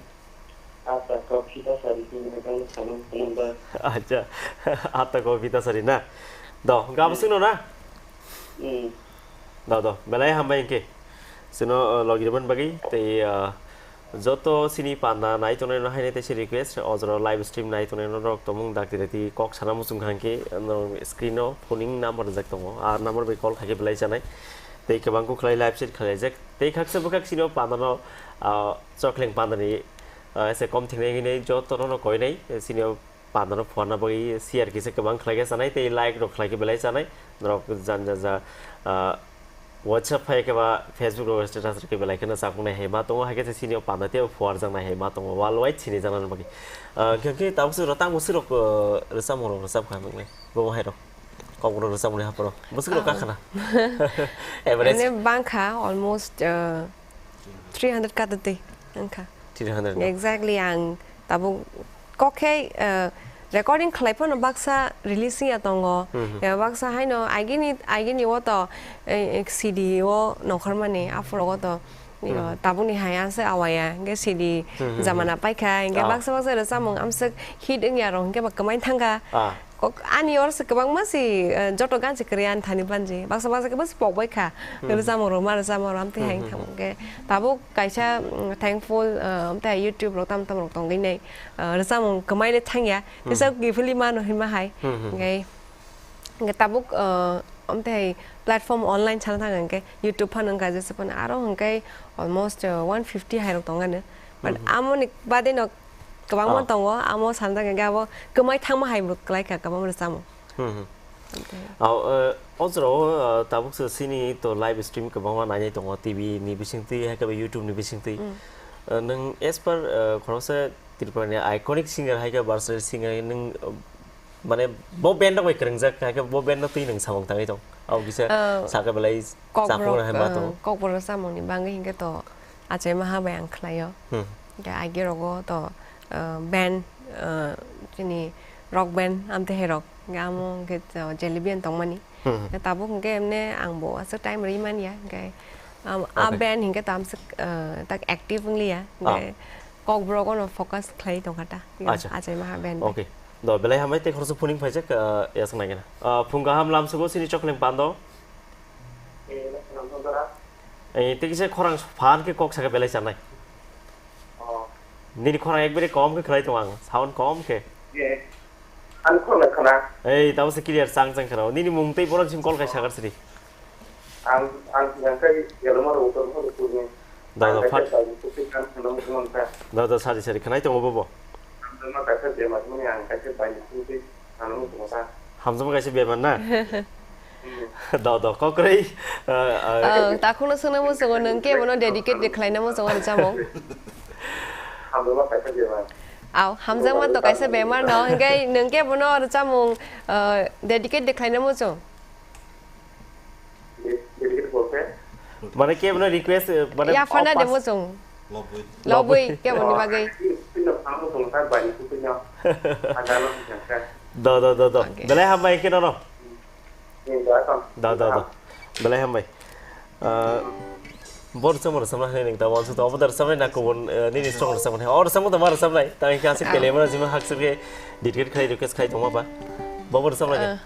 Ata kok phita sari hwnwi hwnwi kang sano hwnwi ba. Acha, ata kok phita sari na? Do, gabo sino na? Hmm. Do, do, belai hambai hwnkhe. Sino, uh, logi rwmani bagwi tei, uh, joto sini panda nai tongnai no haino teisa request, ojoro live stream nai tongnai no rok tongmung dakti dakti kok sana muchung kha hwnkhe, no screen o phoning number rijak tongo. A number bai call khaikhe belai chanai. Tei kwbang kuk khlai live chat khlaijak. Tei khaksa bwkhak sino panda no, uh, chokleng panda ni ah, ese kom thingnai hinwi jotono no koinai, eh, sini o pandano phuarna bagwi share kisa kwbang khlai khe chanai tei like rok khlai khe belai chanai. Norok jan ja ja, ah, WhatsApp phai khe ba Facebook rok status rok khe belai kheno chapnai hai ma tongo, hai khe se sini o panda tei o phuarjaknai hai ma tongo, worldwide sini jaknani bagwi. Ah, hwnkhe tabuk se rok tamo se rok, ah, rwchapmung rok rwchap kha nuknai. Bo hai rok. Kok rok rwchapmung ni haporo. Bwswk rok kha khana. Average. Mane bangkha almost, ah, three hundred kata tei wngkha. Three hundred no? Exactly, ang tabuk kok khe, eh, recording khlai phano baksa release wngya tongo. Hmm, hmm. Eh, baksa haino agini, agini o to, eh, eh, C D o nongkhormani, aphuru o to, you know, hmm, tabukni hai ang se awaya, hwnkhe C D hmm, hmm, jamana hmm, paikha, hwnkhe ah, baksa baksa rwchapmung amswk hit wngya rok, hwnkhe ba kwmai thangkha. Ah. Kok ani oro se kwbangma si, eh, joto gan se kwrwi ani thani banji. Baksa baksa khe bwswk pok bai kha. Hmm. Rwchapmung rwma rwchapmung rwma tei hmm, hai hmm, thang hmm, hwnkhe tabuk kaisa, mm, thankful, eh, tei YouTube rok tam tam rok tongwi nai, eh, rwchapmung kwmai le thangya. Hmm. Kisa kiphilwi mano hinma hai. Hmm, hmm, hmm. Hwnkhe, hwnkhe tabuk, eh, tei hai platform online sana thang hwnkhe YouTube phano wngkha jesa phano aro hwnkhe almost, eh, one fifty hai rok tongano. But hmm, hmm, amoni bade no kwbangma ah, tongo, amo sanjak hwnkhe abo kwmai thangma hai bo kwlai kha kwbangma rwchapmung. Hmm, hmm. Tei aw, eh, o jora o, eh, tabuk se sini to live stream kwbangma nainai tongo, T V ni bisingtwi, hai khe bo YouTube ni bisingtwi. Hmm. Eh, nwng as per, eh, khoroksa Tripura ni iconic singer hai khe versatile singer nwng, eh, mane bo band rok bai kwrwngjak, hai khe bo band no twi nwng samung tangwi tong. Abo kisa ah, sakha belai Kokborok, chapung hai ma ah, tongo. Kokborok rwchapmung ni bagwi hinkhe to achai maha bai ang khlaio. Hmm. Hwnkhe agi rogo to, ah, band, ah, chini rock band amtwi hai rok. Hwnkhe amo hwnkhe to Jelebian tongmani. Hmm. Hwnkhe tabuk hwnkhe emne ang bo aswk time rwi manya. Hwnkhe, am, a okay, band hinkhe to amswk, ah, tak active wngliya. Ah. Hwnkhe Kokborok ono focus khlai tongkha ta. Acha. Achai maha band bai. Okay. Do, belai hambai tei khoroksa phuning phaijak, ah, yaswk nai gana. Ah, phung kaham lamsugo sini chokleng pando. Eh, tei kisa khorang phan khe kok saka belai chanai. Oh. Nini khorang ekbare kom khe khlai tong ang, sound kom khe. Eh, ani khorang khana. Ei, tamo se clear chang chang khana. Nini mung tei boron sim call khai sakar sini. Ang, ang yang kai yelama ro utor ho tu ni. Da, da, ang kai phat. Kai tu kan khana mo khana. Da, da, sari, sari, khanai tongo bobo. Ang ma kai sa de ma ni ang kai sa bai ni tu. Ano mo sa. Hamjama kaisa bemar na? Hmm. Do, do, kokroi, uh, uh, oh, takhukno swngna muchungo, nwng khe bono dedicate de khlaina muchungo rwchapmung. Hamjama kaisa bemar. Aw, hamjakma to kaisa bemar no, hwnkhe nwng khe bono rwchapmung, uh, dedicate de khlaina muchung. De-, dedicate bolte? Mane khe bono request, uh, mane yaphana de offer muchung. Lobwi. Lobwi, keboni bagwi? Pino phano tong sa bai ni pino. Ada no jangka. Do, do, do, do. Okay. Belai hambai khe nono. Ni da tong. Do, do, do. Belai hambai. Ah, bo rwchapmung rwchapna hinwi nang ta wansu to, obo da rwchapnai na kubun, eh, nini song rwchapmani. O rwchapmung da ma rwchapnai. Ta hwnkhe aswk ah, kele ma jima hakswk khe dedicate khai request khai tongma ba. Bo bo rwchapnai.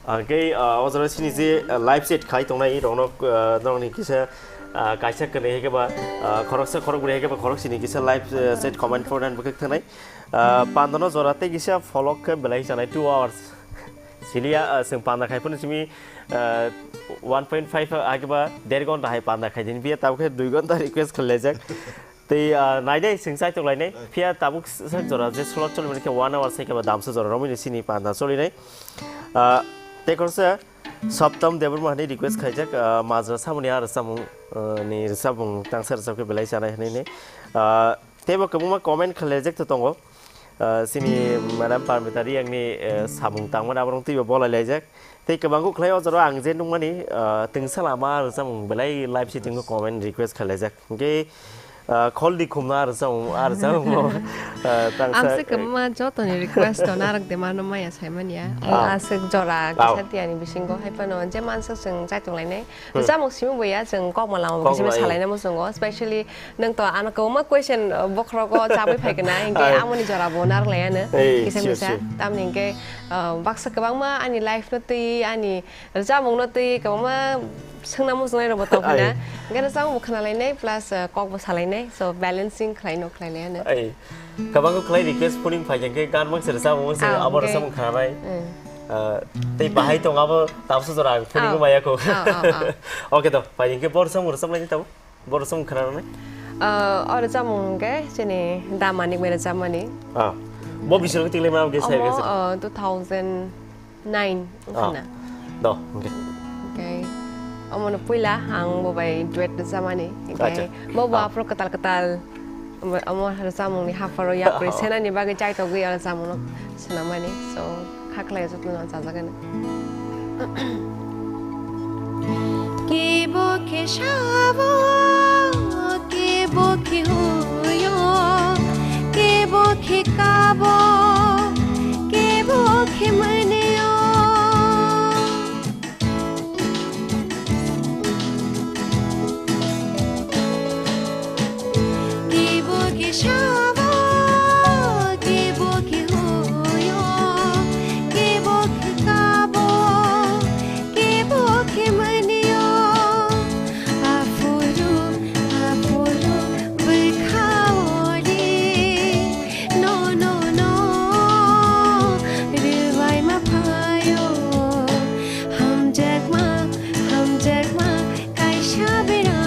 Ah. Hwnkhe, ah, o jora sini je, ah, live chat khai tongnai rokno, ah, norokni kisa, ah, kaisa kwnwi hai khe ba, ah, khoroksa khorokbwrwi hai khe ba khoroksini kisa live, ah, chat comment pordan bwkhak thanai. Ah, pandano jora tei kisa pholok khe belai chanai two hours. Siliya, ah, chwng panda khai phano simi, ah, one point five hai khe ba der ghonta hai panda khai dini biya tabuk khe dui ghonta request khlaijak. Tei, ah, naidai chwng chaitok lainai. Phiya tabuk sak jora je slot choli mani khe one hour sai khe ba damsa jora romwi ni sini panda choli nai. Ah, tei khoroksa Saptam Debbarma hani request khaijak, ah, majra samani ar samung, ah, ni rwchapmung tangsa rwchap khe belai chanai hwnwi ni. Ah, tei bo kwbangma comment khlaijak to tongo. Ah, sini Madam Parmita Riyangni, eh, samung tangmani aborok twibo bolai laijak. Tei kwbangkuk khlai o jora ang je nukmani, ah, twngsa lama rwchapmung belai live sitting o comment request khlaijak. Hwnkhe, ah, khol di khumna rwchapmung, ah, rwchapmung, ah, tangsa, Amswk kwbangma jotoni request to narwk de mano maya saimanya. Ah. Ang aswk jora kisa tiyani bisingo hai phano je manswk chwng chaitok lainai. Hmm. Rwchapmung simi bo ya, chwng kokma lama bo Kokma, kisa eh. salaina muchungo. Specially nwng to ano kwbangma question, uh, bokhorogo chabwi phai kana, hinkhe Ai. amoni jora bo narwk laiya no. Eh, Kisa sure, misa. sure. Tamni hinkhe, uh, baksa kwbangma ani life no twi, ani rwchapmung no twi kwbangma swngna muchungnai rok bo tong phina. Ai. Hinkhe rwchapmung bo khna lainai plus, uh, kok bo salainai. So balancing khlai no khlai laiya no. Ai. Kwbangkuk khlai request phuning phai khe gan mangse rwchapmung se Ao, abo hinkhe. rwchapmung khnanai. Mm. Ah, tei bahai tong abo tamsa jora ang phuning Ao. maya kho. Ao, ao, ao. Okay to, phai hinkhe bo rwchapmung rwchap laini tabo. Bo rwchapmung khna rwnai? Ah, o rwchapmung hwnkhe chini Da Manik bai rwchapmani. Ah. Bo bising tiklai ma khe sai Omo, khe. ah, two thousand nine Ah. wngkhana. Do, hwnkhe. Hwnkhe omono puila ang bo bai duet rwchapmani. Hwnkhe Acha. bo bo Ah. aphuru kwtal kwtal omo, omo rwchapmungni hapharo yapri Ah. senani bagwi chaitogwi o rwchapmungno. Swnamani, so, kha khlai jotono chajagani. Kebo khe sabo, kebo khe huyo, kebo khe kabo, kebo khe mwneo. Kebo khe sabo, kebo khe huyo, kebo khe kabo, kebo khe mwneo. Aphuru, aphuru bwkha ori, no, no, no, rwbai ma phaio. Hamjakma, hamjakma, kaisa bera,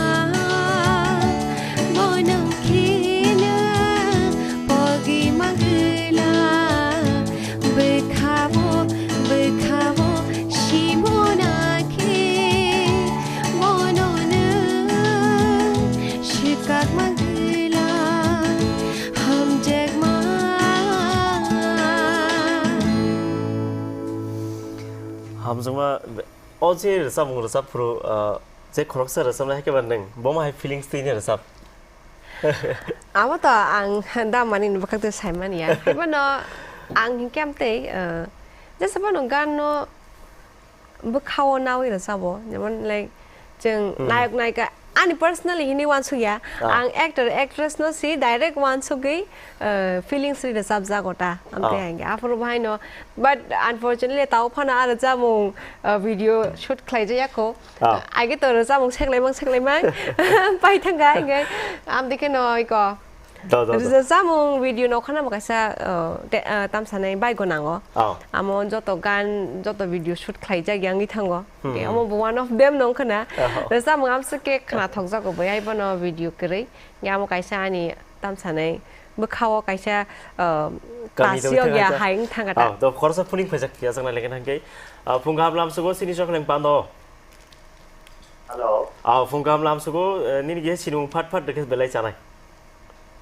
bono kheno pogi magwla, bwkhabo, bwkhabo, simona khe, bono no swkak magwla, hamjakma. Hamjakma. O je rwchapmung rwchap phuru, ah, je khoroksa rwchapnai hai khe ba nwng, bo ma hai feelings twi ni rwchap? Abo to ang da manini bwkhak twi saimani ya. Haiphano ang hinkhe amtwi, ah, jesa phano gan no bwkhao nawi rwchabo. Jemon, like, chwng Hmm. nayok nayika, ani personally hini wansuk ya. Ah. Ang actor, actress no si direct wansugwi, ah, feelings ri rwchapjago ta. Amtwi Ah. ang aphuru bahai no. But unfortunately, tao phano ah rwchapmung, ah, video shoot khlaijak ya kho. Ah. Age to rwchapmung seklaimang seklaimang pai thangkha, hinkhe amtwi kheno iko. Do, do, do. Rwchapmung video nokhana bo kaisa, ah, te, ah, tamsanai baigo nango. Ah. Amo joto gan, joto video shoot khlaijak yangwi thango. Hmm. Hinkhe amo bo one of them nongkhana. Ah. Rwchapmung amswk khe khna thokjago bo, ai bono video kwrwi. Hinkhe amo kaisa ani tamsanai bwkhao kaisa, ah, Kami tongwi pasiyok ya thangkha. Hai wng thangkha ta. Ah, do khoroksa phuning phaijak ya jang nai lekha thangkhe. Ah, phung kaham lamsugo sini sok nang pando. Hello. Ah, phung kaham lamsugo, eh, nini ge sinimung phat phat dekhe belai chanai.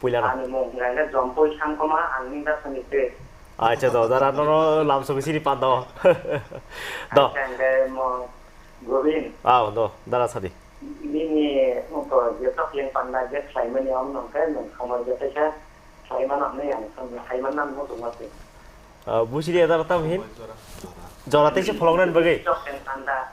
Puila no. Ani mung hwnkha khe Jompui Sangkoma, ang Ningda Sani se. Acha do, dara nono lamsugo sini pando. Do. Acha, hwnkhe mo Govind. Ah, do, dara sadi. Nini mung to je chokling panda je khlaimani, om nong khe nung somoi je kaisa khlai mano hwnwi ang song khlai manna muchungma se. Ah, busi de dara tam hin. Jora teisa pholok nan bagwi. Chokling panda,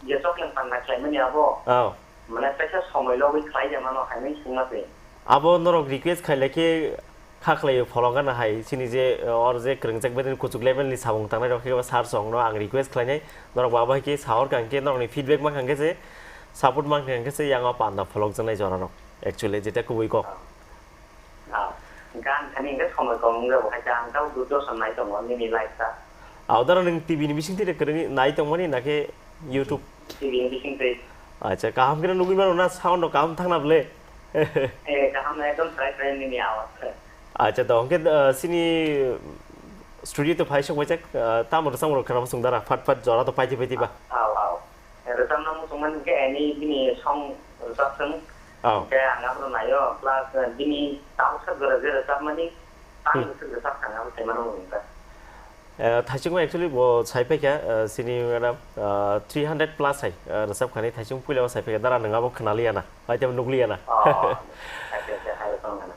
je chokling panda khlaimani abo. Oh. Mane kaisa somoi logwi khlai de mano hinwi swngma se. Abo norok request khailai khe kha khlaio pholok gana hai. Sini je, or je kwrwngjak bedeni kuchuk level ni samung tangnai rok khe sir song no ang request khlainai. Norok ba bai khe sahor kang khe norokni feedback mang kang khe se, support mang kang khe se yang o panda pholok jaknai jora rok. Actually, jeta kubui kok. Ah, gan thani hwnkhe somoi kom wngya bo hai ta ang tamo Doordarshan nai tongo nini live ta. Aodara nwng T V ni bising twi kwrwngwi nai tongmani nakhe YouTube? T V ni bising twi. Acha, kaham khe nugwi mano na sound rok kaham thangna ble? Eh, kaham na ekdom try try nini awat. Acha to, hwnkhe, ah, sini studio to phai sok baijak, ah, tamo rwchapmung rok khwnama chwng dara, phat phat jora to paiti paiti ba. Aw, aw. Eh, rwchapna muchungmani hwnkhe ani bini song rwchapsung. Aw. Hwnkhe ang abono naio, plus, eh, bini tabuksa gora je rwchapmani, tang Hmm. bwswk rwchap thang abo saimano wngkha. Eh, thaichukma actually bo sai paikha, eh, sini madam, eh, three hundred plus hai, eh, rwchap khani thaichung puila o sai paikha, dara nwng abo khwnaliya na, hai tei nukliya na. Oh, acha, acha, hai rwchap khana.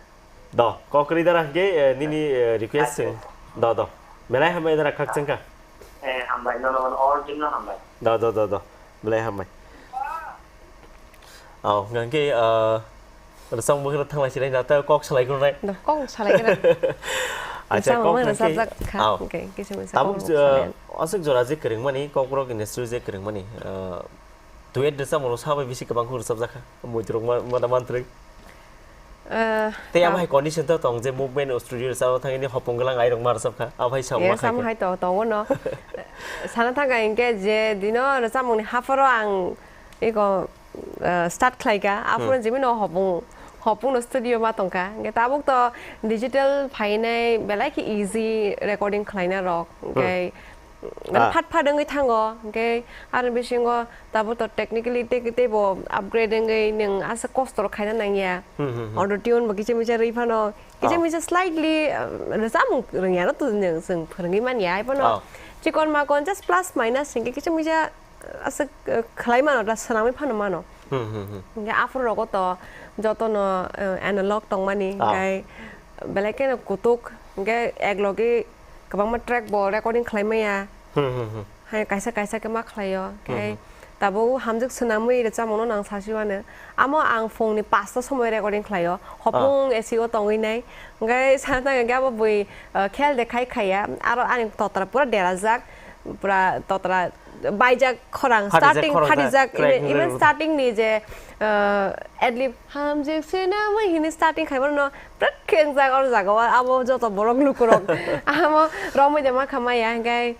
Do, kok kwrwi dara hwnkhe, eh, nini, eh, request Acha, chwng. Acha. Do, do. Belai hambai dara khakchangkha. Eh, hambai, nono, nono, all team no hambai. Do, do, do, do. Belai hambai. Oh, hwnkhe, ah, rwchapmung bokhorok thanglai sinai na, ta kok salai gnai. Do, kok salai gnai. Acha, rwchapmung kok hwnkhe, rwchapjak kha, oh. Hwnkhe, kisa misa Tabuk, kok ah, salai. Aswk jora je kwrwngmani, Kokborok industry je kwrwngmani, ah, duet rwchapmung rok sabai bisi kwbang khe rwchapjak kha, muitrok ma-, ma-, mantri. Eh, Tei abo ah. Hai condition to tong je movement o studio rwchapna thangwi ni hopung gwlang airok ma rwchapkha, abo hai sao ma Yes, khai amo khe. Hai to, tongo no. Sana thangkha hinkhe je dino rwchapmungni hapharo ang eko, eh, start khlaikha, aphuru Hmm. jemino hopung, hopung no studio ma tongkha. Hinkhe tabuk to digital phainai belai khe easy recording khlaina rok. Hmm. Hinkhe Mane Ah. Phat phat wngwi thango, hwnkhe aroni bisingo tabuk to technically tei, teibo upgrade wngwi nwng aswk kosto rok khaina nangya. Hmm, hmm, hmm. Auto tune bo kisa misa rwi phano, kisa Ah. misa slightly, uh, rwchapmung rwngya no to nwng chwng phwrwngwi manya, hai phano Ah. chikon makon just plus minus hinkhe kisa misa, uh, aswk, uh, khlai mano da, swnamwi phano mano. Hmm, hmm, hmm. Hwnkhe aphuru rogo to jotono, uh, analog tongmani, Ah. hwnkhe belai kheno kutuk, hwnkhe ek logi kwbangma track bo recording khlai maya. Hmm, hmm, hmm. Hai kaisa kaisa khe ma khlaio. Khe Hmm, hmm. Tabuk hamjwk swnamwi rwchapmungno nang sasi mano. Amo ang phungni pasta somoi recording khlaio. Hopung Ah. A C o tongwi nai. Hwnkhe sana thangkhe abo bui, uh, khel de khai khaiya. Aro ani totra pura derajak. Pura totra baijak khorang, Phatijak starting khorang phatijak, ta, even, crack even wngwi starting ni je, uh, adlib hamjwk swnamwi hini starting khaimano prak khe wngjak oro jaga o abo joto borok lukurok amo romwi de ma kha maya hwnkhe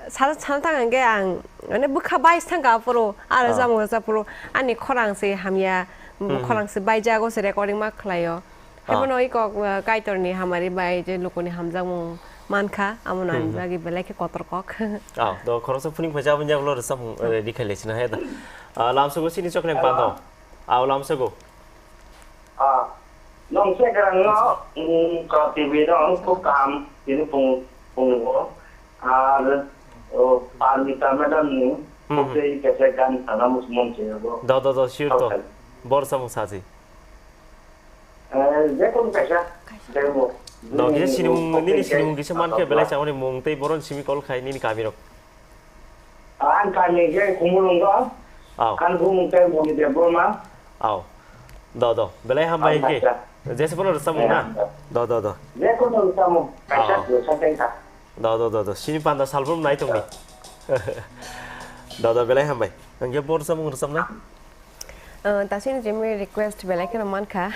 sana, sana thang hwnkhe ang mane bwkha bai thangkha aphuru aro Ah. Rwchapmung rwchapphuru ani khorang se hamya, Hmm, hmm. Khorang se baijago se recording ma khlaio. Ah. Haiphano iko, uh, Kaitorni hamari bai je lukuni hamjakmung mankha, amo nang Hmm, hmm. Jagi belai khe kotor kok. Ah, do khoroksa phuning phaisa aboni yagulo rwchapmung, Hmm. Eh, ready khailai sina hai da. Ah, lamsogo sini chokleng Hello. Pando. Ah, lamsogo. Ah, nong se kerang no, mm, ko T V no, ang ko kam, ini pung, pung wo. Ar, oh, Parmita madam ni, Hmm, hmm. Ko se kese gan sana mus mon se wo. Do, do, do, sure to. Okay. Bor samung sasi. Eh, jekon kaisa, jekon. Do, kisa sinimung, nini sinimung kisa mankhe belai changmani mung tei boron simi call khai nini kamirok. Ang kami khe Khumulwng do. Aw. Ang bumung tei Boni Debbarma. Aw. Do, do, belai hambai khe. Aw, acha. Jese bono rwchapmung na? Eh, do, do, do. Jekon rwchapmung, kaisa Aw. Rwchapmung kha. Do, do, do, do. Sini panda salbrum nai tongni. Do, do, belai hambai. Hwnkhe bo rwchapmung rwchapnai? Uh, tasini jemi request belai kheno mankha.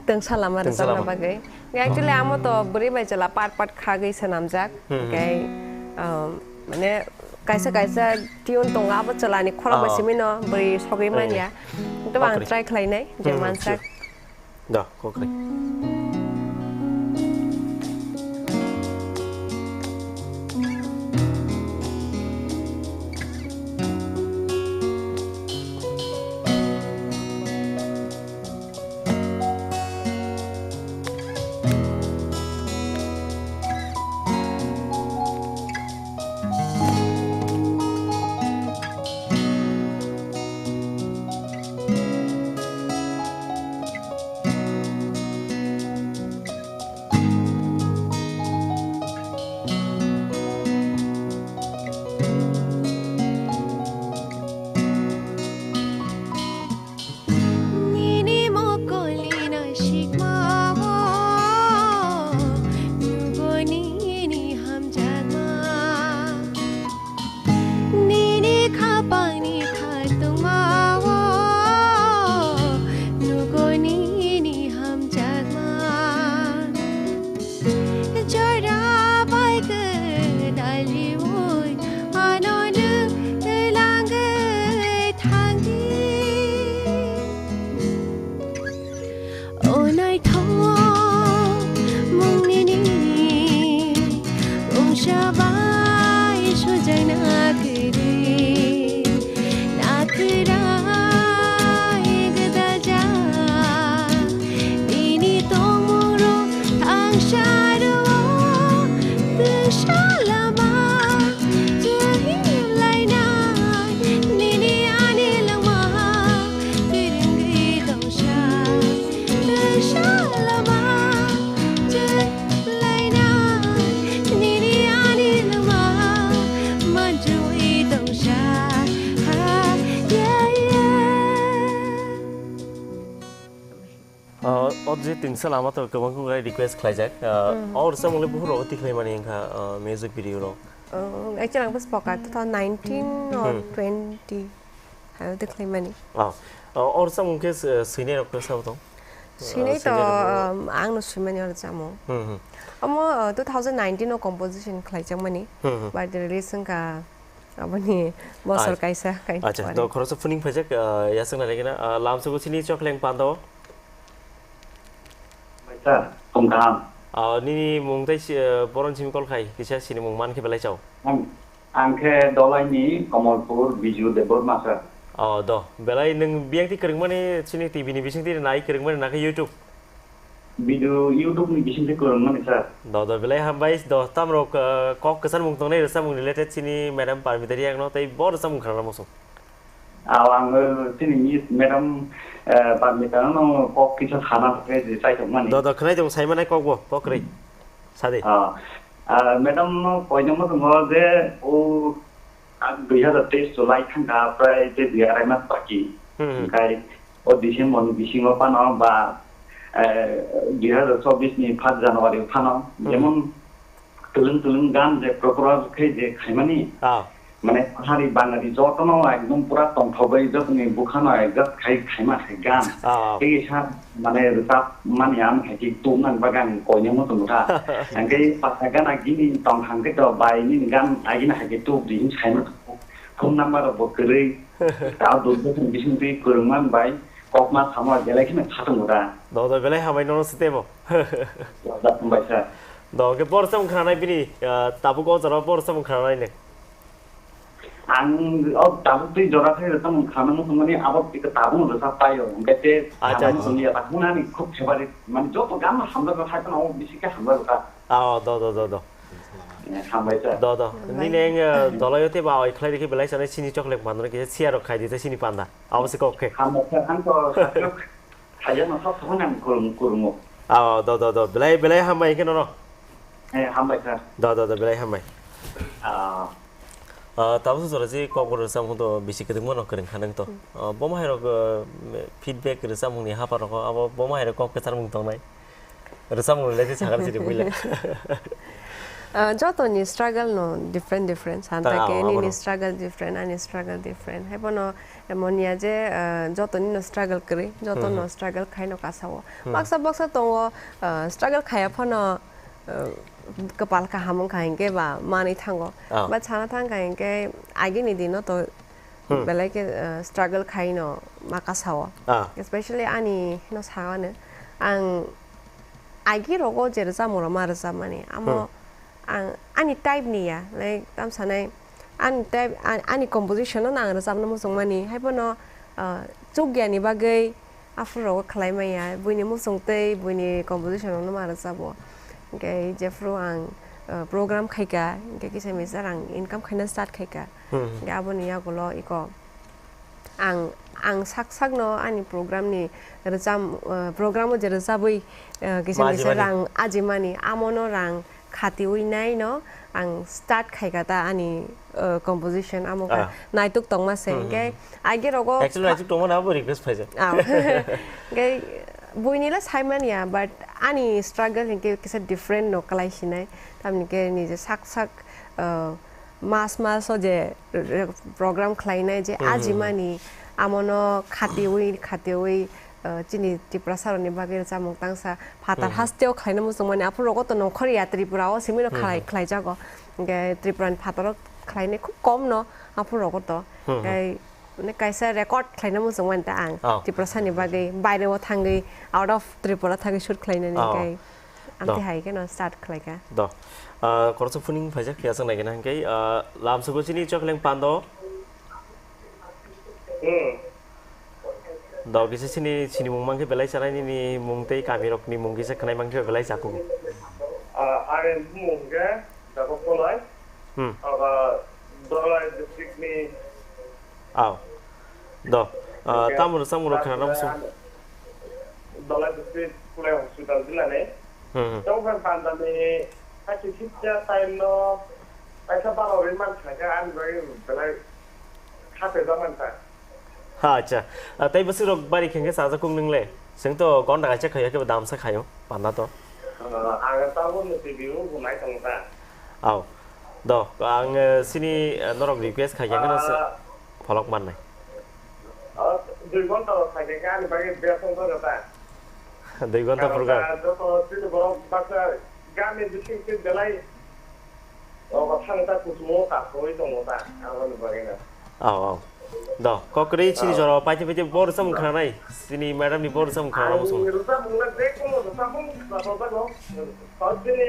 Tungsa lama Tungsa rwchapna lama. Bagwi. Actually, amo to bwrwi bai chwla part part khagwi swnamjak. Hmm, hmm. Hwnkhe, um, mane kaisa kaisa tune tongo, abo chwlani khorok bai Oh. Simino bwrwi sogwi Hmm. Manya. To ang Bakri. Try khlainai, je Hmm, mansak. Sure. Da, kokre. O naithok mung nini, mungsa bai sujaina kwrwi, na kwrai gwdajak. Nini tongmungrok thangsa rwo, twisa lama chwng lainai. Nini ani langma kwrwngwi tongsa. Salama, jai laina, nini ani lama, manjui tongsa, ha, yeah, yeah. Ah, o je tin salama to kwbang kwbang request khlaijak. Ah, hmm. O rwchapmung le buphuru rok tikhlai mani wngkha, ah, music video rok. Oh, actually, ang bus poka two thousand nineteen or Hmm. twenty. Hayo, de khlaimani. Ah, ah, o rwchapmung khe, eh, swinai rok khe sabo tong? Swinai Ah, to, swinai rok. Um, ang no swimani o rwchapmung. Hmm, hmm. Omo, uh, two thousand nineteen o composition khlaijakmani. Hmm, hmm. But release wngkha aboni bosor Ai. kaisa kai Acha, pore. To khoroksa phuning phaijak, ah, yasakna regena, ah, lamsabo chini chokleng pando. Sir, tong kaham. Ah, nini mung tai si, eh, boron simi call khai, kisa sini mung man khe belai chao. Ang, ang khe Dolaini Komolpur Biju Debbarma, sir. Oh, do. Belai nwng biyang ti kwrwngmani sini T V ni bising ti nai kwrwngmani na khe YouTube? Video YouTube ni bising ti kwrwngmani, sir. Do, do, belai hambai, do, tamrok, eh, kok kwchar mung tongnai rwchapmung related sini Madam Parmita Riang no tei bo rwchapmung khana muchung. Aw, ang, eh, chini Miss Madam, eh, Parmita no kok kisa sana bagwi je chai tongmani. Do, do, khwnai tong, sai manai kok bo, kok kwrwi. Sadi. Ah, ah, Madam no koinama tongo je o, ah, dui hazar teis July thangkha, prai je dui arai mas baki. Hmm, hmm. Hingkai o December ni bisingo phano ba, eh, dui hazar chobbish ni first January phano, Hmm. jemon twlwng twlwng gan je proper khe je khaimani, Ah. mane hari Bangali jotono ekdom pura tongthogwi jotoni bukhano adjust khai khaima hai gan. Ah. Tei sa mane rwchap mani ang hai khe tum nang bagwi ang koinai muchung kha. Hingke pasa gan agini tong hangke to bai nini gan agini hai khe tum di hin saima phone number rok bo kwrwi. Ta dui bosor bising twi kwrwngman bai kokma samo belai kheno khatung da. Do, do, belai hambai nono sitebo. Da hambai sir. Do, ke bor samung khana nai bini, ah, tabuk o jora bor samung khana nai ne. Ang o tabuk twi jora khe rwchapmung khana muchung mani abo twi tabuk rwchap paio. Hingke te Acha, khana acha. muchung ya ta hwnani khub favorite. Mane joto gan hamjak rok hai kheno o bisi khe hamjak rok ta. Ah, do, do, do, do. Eh, hambai sir. Do, do. Hambai. Nini ang, eh, dolayo te ba oi khlai rikhi belai sanai sini chocolate panda kisa siya rok khai di te sini panda. Abo se kok khe. Hambai sir, ang to sakrok khaijak no sab samani ang kurung, kurungo. Ah, do, do, do. Belai, belai hambai khe nono. Eh, hambai sir. Do, do, do, belai hambai. Ah. Ah, tabuk jora je kok rwchapmung to bisi kwdwngma no kwrwng kha nang to. Hmm. Ah, bo mahai rok, eh, feedback rwchapmung ni hapar rok abo bo mahai rok kok kwchar mung tongnai. Rwchapmung le sakar chiri buila. Ah, joto ni struggle no different different. Santa Ta, ke abo, nini abo. struggle different, ani struggle different. Hai bono emon ya je, ah, joto ni no struggle kwrwi, joto Hmm, no hmm. struggle khai no kasao. Hmm. Baksa baksa tongo, ah, struggle khaya phano, ah, kwpal kaham wngkha hinkhe ba manwi thango. Ah. Ba sana thangkha hinkhe agini dino to Hmm. belai khe, ah, struggle khai no ma kasao. Ah. Especially ani no sao ano. Ang agi rogo je rwchapmung rok ma rwchapmani. Amo Hmm. ang ani type ni ya, like, tam sanai, ani type, a-, ani composition no ang rwchapna muchung mani, hai bono, ah, chukya ni bagwi aphuru rogo khlai maya, buini muchung tei buini composition rok no ma rwchabo. Hingke jephuru ang, ah, program khaika, hingke kisa misa rang income khaina start khaika. Hmm. Hingke aboni yagulo iko ang, ang sak sakno ani program ni rwcham, ah, program o je rwchabwi, ah, kisa Ma misa ajimani. rang ajimani, amono rang khatiwi nai no ang start khaika ta ani, uh, composition amo kha Ah. naituk tongma se Hmm, hingke hmm. agi rogo Actually, naituk tongma na abo request phaijak. Ah. Hingke buini le saimani ya, but ani struggle hingke kisa different no kalai sinai. Tamni ke nije sak sak, uh, mas mas o je re-, program khlainai je Hmm, hmm, hmm. ajimani amono khatiwi khatiwi, uh, chini Tiprasa rokni bagwi rwchapmung tangsa phatar Hmm, hmm. hasteo khlaina muchungmani, aphuru rogo to nongkhor ya Tripura o simi no khlai-, Hmm, hmm. khlaijago. Hingke Tripura ni phataro khlainai khub kom no aphuru rogo to. Hmm, hmm. Hingke Mane kaisa record khlaina muchung mani ta ang. Oh. Tiprasa ni bagwi baire o thangwi, out of Tripura thangwi shoot khlainani Oh. kai. Amte Do. hai khe no start khlai kha. Do. Ah, koroksa phuning phaijak, ya, chang nai gana hingke, ah, lamsugo chini chokleng pando. Hmm. Do kisa chini, chini mung mangke belai chanai nini mung tei kami rok ni mung kisa khnai mangke belai chaku. Ah, ani mung ke Jakob Kolai. Hmm. Aba Dolai district ni. Aw. Do. Ah, Oke. Tamo rwchapmung rok khna nang sung. Dolai district Kulai hospital jila ni. Hmm, hmm. Tong khan pandani thirty six ya time no kaisa baro ri man kha ani bai belai kha te jaman ta. Ha, acha. Ah, tei bwswk rok bari khengkhe chajakung nwngle? Chwng to gonta kaisa khayo khe damsa khayo, panda to. Ah, ang tabuk ni T V o bo nai tongo ta. Aw. Do, ang, eh, sini, eh, norok request khaikha kheno se Ah. pholok mannai. Ah, dui gonta rok khaikha ani bagwi bethong jaga ta. Dui gonta Karon purga. ta joto chini borok baksa gami bising twi belai Obo thang ta kuchumo kasoi tongo ta, aboni bagwi no. Aw, aw. Do, kokri chini Aw. jora paithe paithe bor samung khanai. Chini madam ni bor samung khanai Ang muchung. Rwchapmung le je kono rwchapmung rwchapjago. Tei chini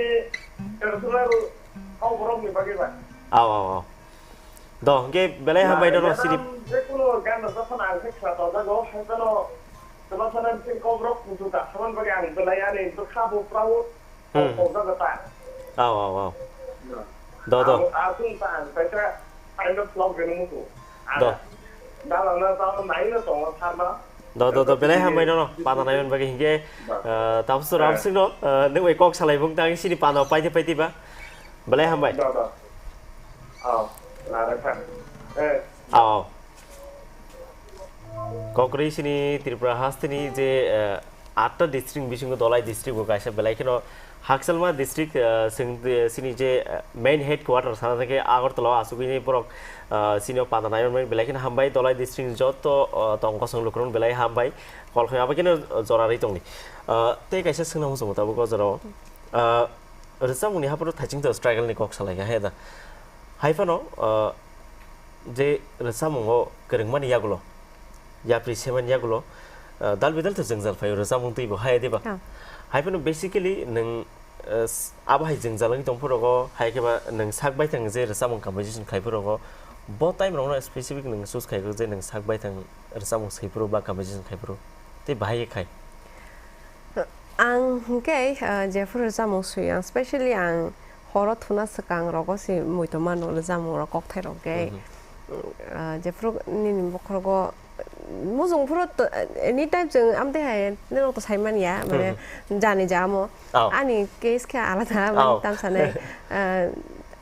traditional kok borok ni bagwi ba. Aw, aw, aw. Do, hingke belai hambai dono chini. Je kono gan rwchapmung ang khe khna tonjago, hai phano kwbangsa na chini kok borok kuchu kasamani bagwi ang belai ani bwkha bo prawo. Hmm. Kok jaga ta. Aw, aw, aw. Do, do. Ang, asung ta ang kaisa kind of vlog gini mutu. Do. Dalang na ta nai na tongo sarma. Do, do, do. Belai hambai nono. Pada nai bagwi hingke, Ba. eh, tapos ram Eh. sing no, eh, nung bai kok salai bung tang sini pano paiti paiti ba. Belai hambai. Do, do. Aw, na ra kha. Eh. Aw. Kokri sini Tripura hasteni je, eh, atta district bisingo Dolai district bo kaisa belai kheno Hakchalma district, eh, sing, eh, sini je, eh, main headquarter sana thangkhe Agartala o asugwi borok, eh, sini o panda naimanmani belai kheno hambai Dolai district ni joto, eh, tong kosong lukurok belai hambai kol khai abo kheno jora ri tongni. Eh, tei kaisa swngna muchungo tabuk o jorao, eh, rwchapmungni haphano thaiching to struggle ni kok salai kha he da. Hai phano, ah, je rwchapmungo kwrwngmani yagulo, yapri semani yagulo, ah, dal bidal to jwngjal phaio rwchapmung twibo, hai diba? Ah. Hai phano basically nwng, ah, s-, abo hai jwngjal wngwi tongphuru rogo, hai khe ba nwng sak baithang je rwchapmung composition khaiphuru rogo, bo time rokno specific nwng choose khaikhe je nwng sak baithang rwchapmung swiphuru ba composition khaiphuru, tei bahai khe khai? Ang hwnkhe, ah, jephuru rwchapmung swi, ang specially ang horo thuna swkang rogo se muitu mano rwchapmung rok, kokthai rok khe. Mhm. Ah, jephuru nini bokhorogo mujung phuru to, anytime chwng amtwi hai norok to sai man ya, mane Mhm. jani ja amo. Oh. Ani case khe alada, mane Oh. tam sanai, ah,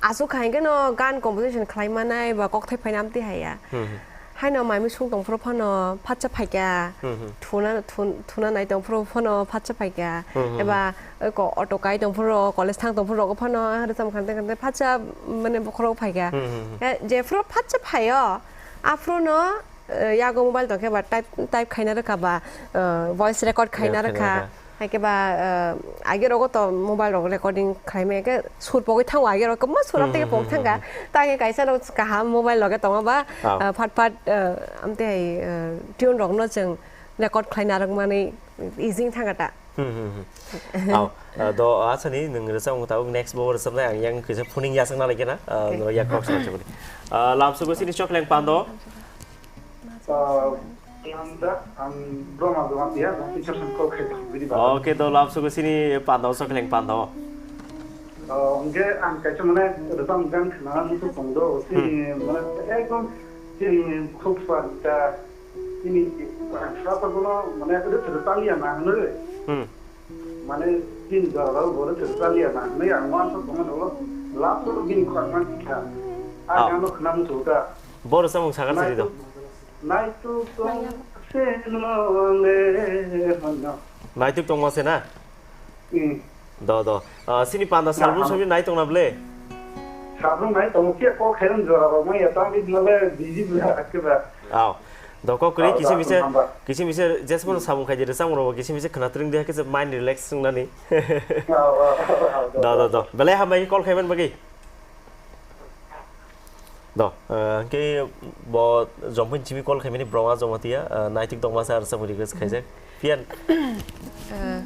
aswk hai khe no gan composition khlai manai ba kokthai phaina amtwi hai ya. Mhm. Haino mai misung tongphuru phano phatsa phaikha. Hmm, hmm. Thuna, thun-, thuna nai tongphuru phano phatsa phaikha. Hmm, hmm, Eba eko auto kai tongphuru, college thang tongphuru rogo phano rwchapmung khan tei khan tei phatsa mane bokhorok phaikha. Hmm, hmm, hmm. Eh, jephuru phatsa phaio, aphruno, eh, yago mobile tongkhe ba type, type khaina rwkha ba, eh, voice record khaina Record khaina rwkha. rwkha. Hai khe ba, eh, age rogo to mobile rok recording khlai maya khe sur pogwi thango age rok kwbangma sur Hmm, amtwi khe hmm, pogwi hmm, thangkha. hmm, hmm. Ta khe kaisa rok kaham mobile loge tongo ba, Oh. eh, phat phat, eh, amtwi hai, eh, tune rok no chwng record khlai narwk mani easy wng thangkha ta. Hmm, hmm, hmm. Oh, eh, do, asani nwng rwchapmung tabuk next bo rwchapnai ang yang kisa phuning yasakna lai khe na, eh, Okay. no yak kok sa chukuni. Eh, lamsugo sini chokleng pando. Ah, ang da, ang Brahma Jamatia, teacher sam kok khai bini ba. Oke, do lamsugo sini panda, so khleng panda. Oh, hingke ang kaisa mane rwchapmung gan khna muchung tong do, sini Hmm. mane ekdom sini khub swarta, sini ang sapa kono mane rwchapmung ya na hwnwi. Hmm. Mane tin jora bo ro ter chaliya na, ne ang wan to tong lo, last to bin khorang kha. A Ah. gano khna muchung ta. Bo rwchapmung sakar siri do. Naituk tong se no le honna. Naituk tongma se na? Hmm. Do, do. Ah, sini panda Na, salbrum am- salbrum nai tongna ble? Salbrum nai tongo, khe kok khairang jora rok maya, ta bit no le busy bla ke ba. Aw. Doko kwrwi Aw, kisa da, misa, number. Kisa misa jesmano samung khai jere samung rok kisa misa khna twrwng de kisa mind relax wngnani. Aw, aw, aw, aw, Da, da, da. Belai hambai call khaiman bagwi. Do, eh, hwnkhe bo Jompui chimi call khaimani Broma Jamatia, eh, naituk tongma sa rwchapmung request khaijak. Phiya. Eh,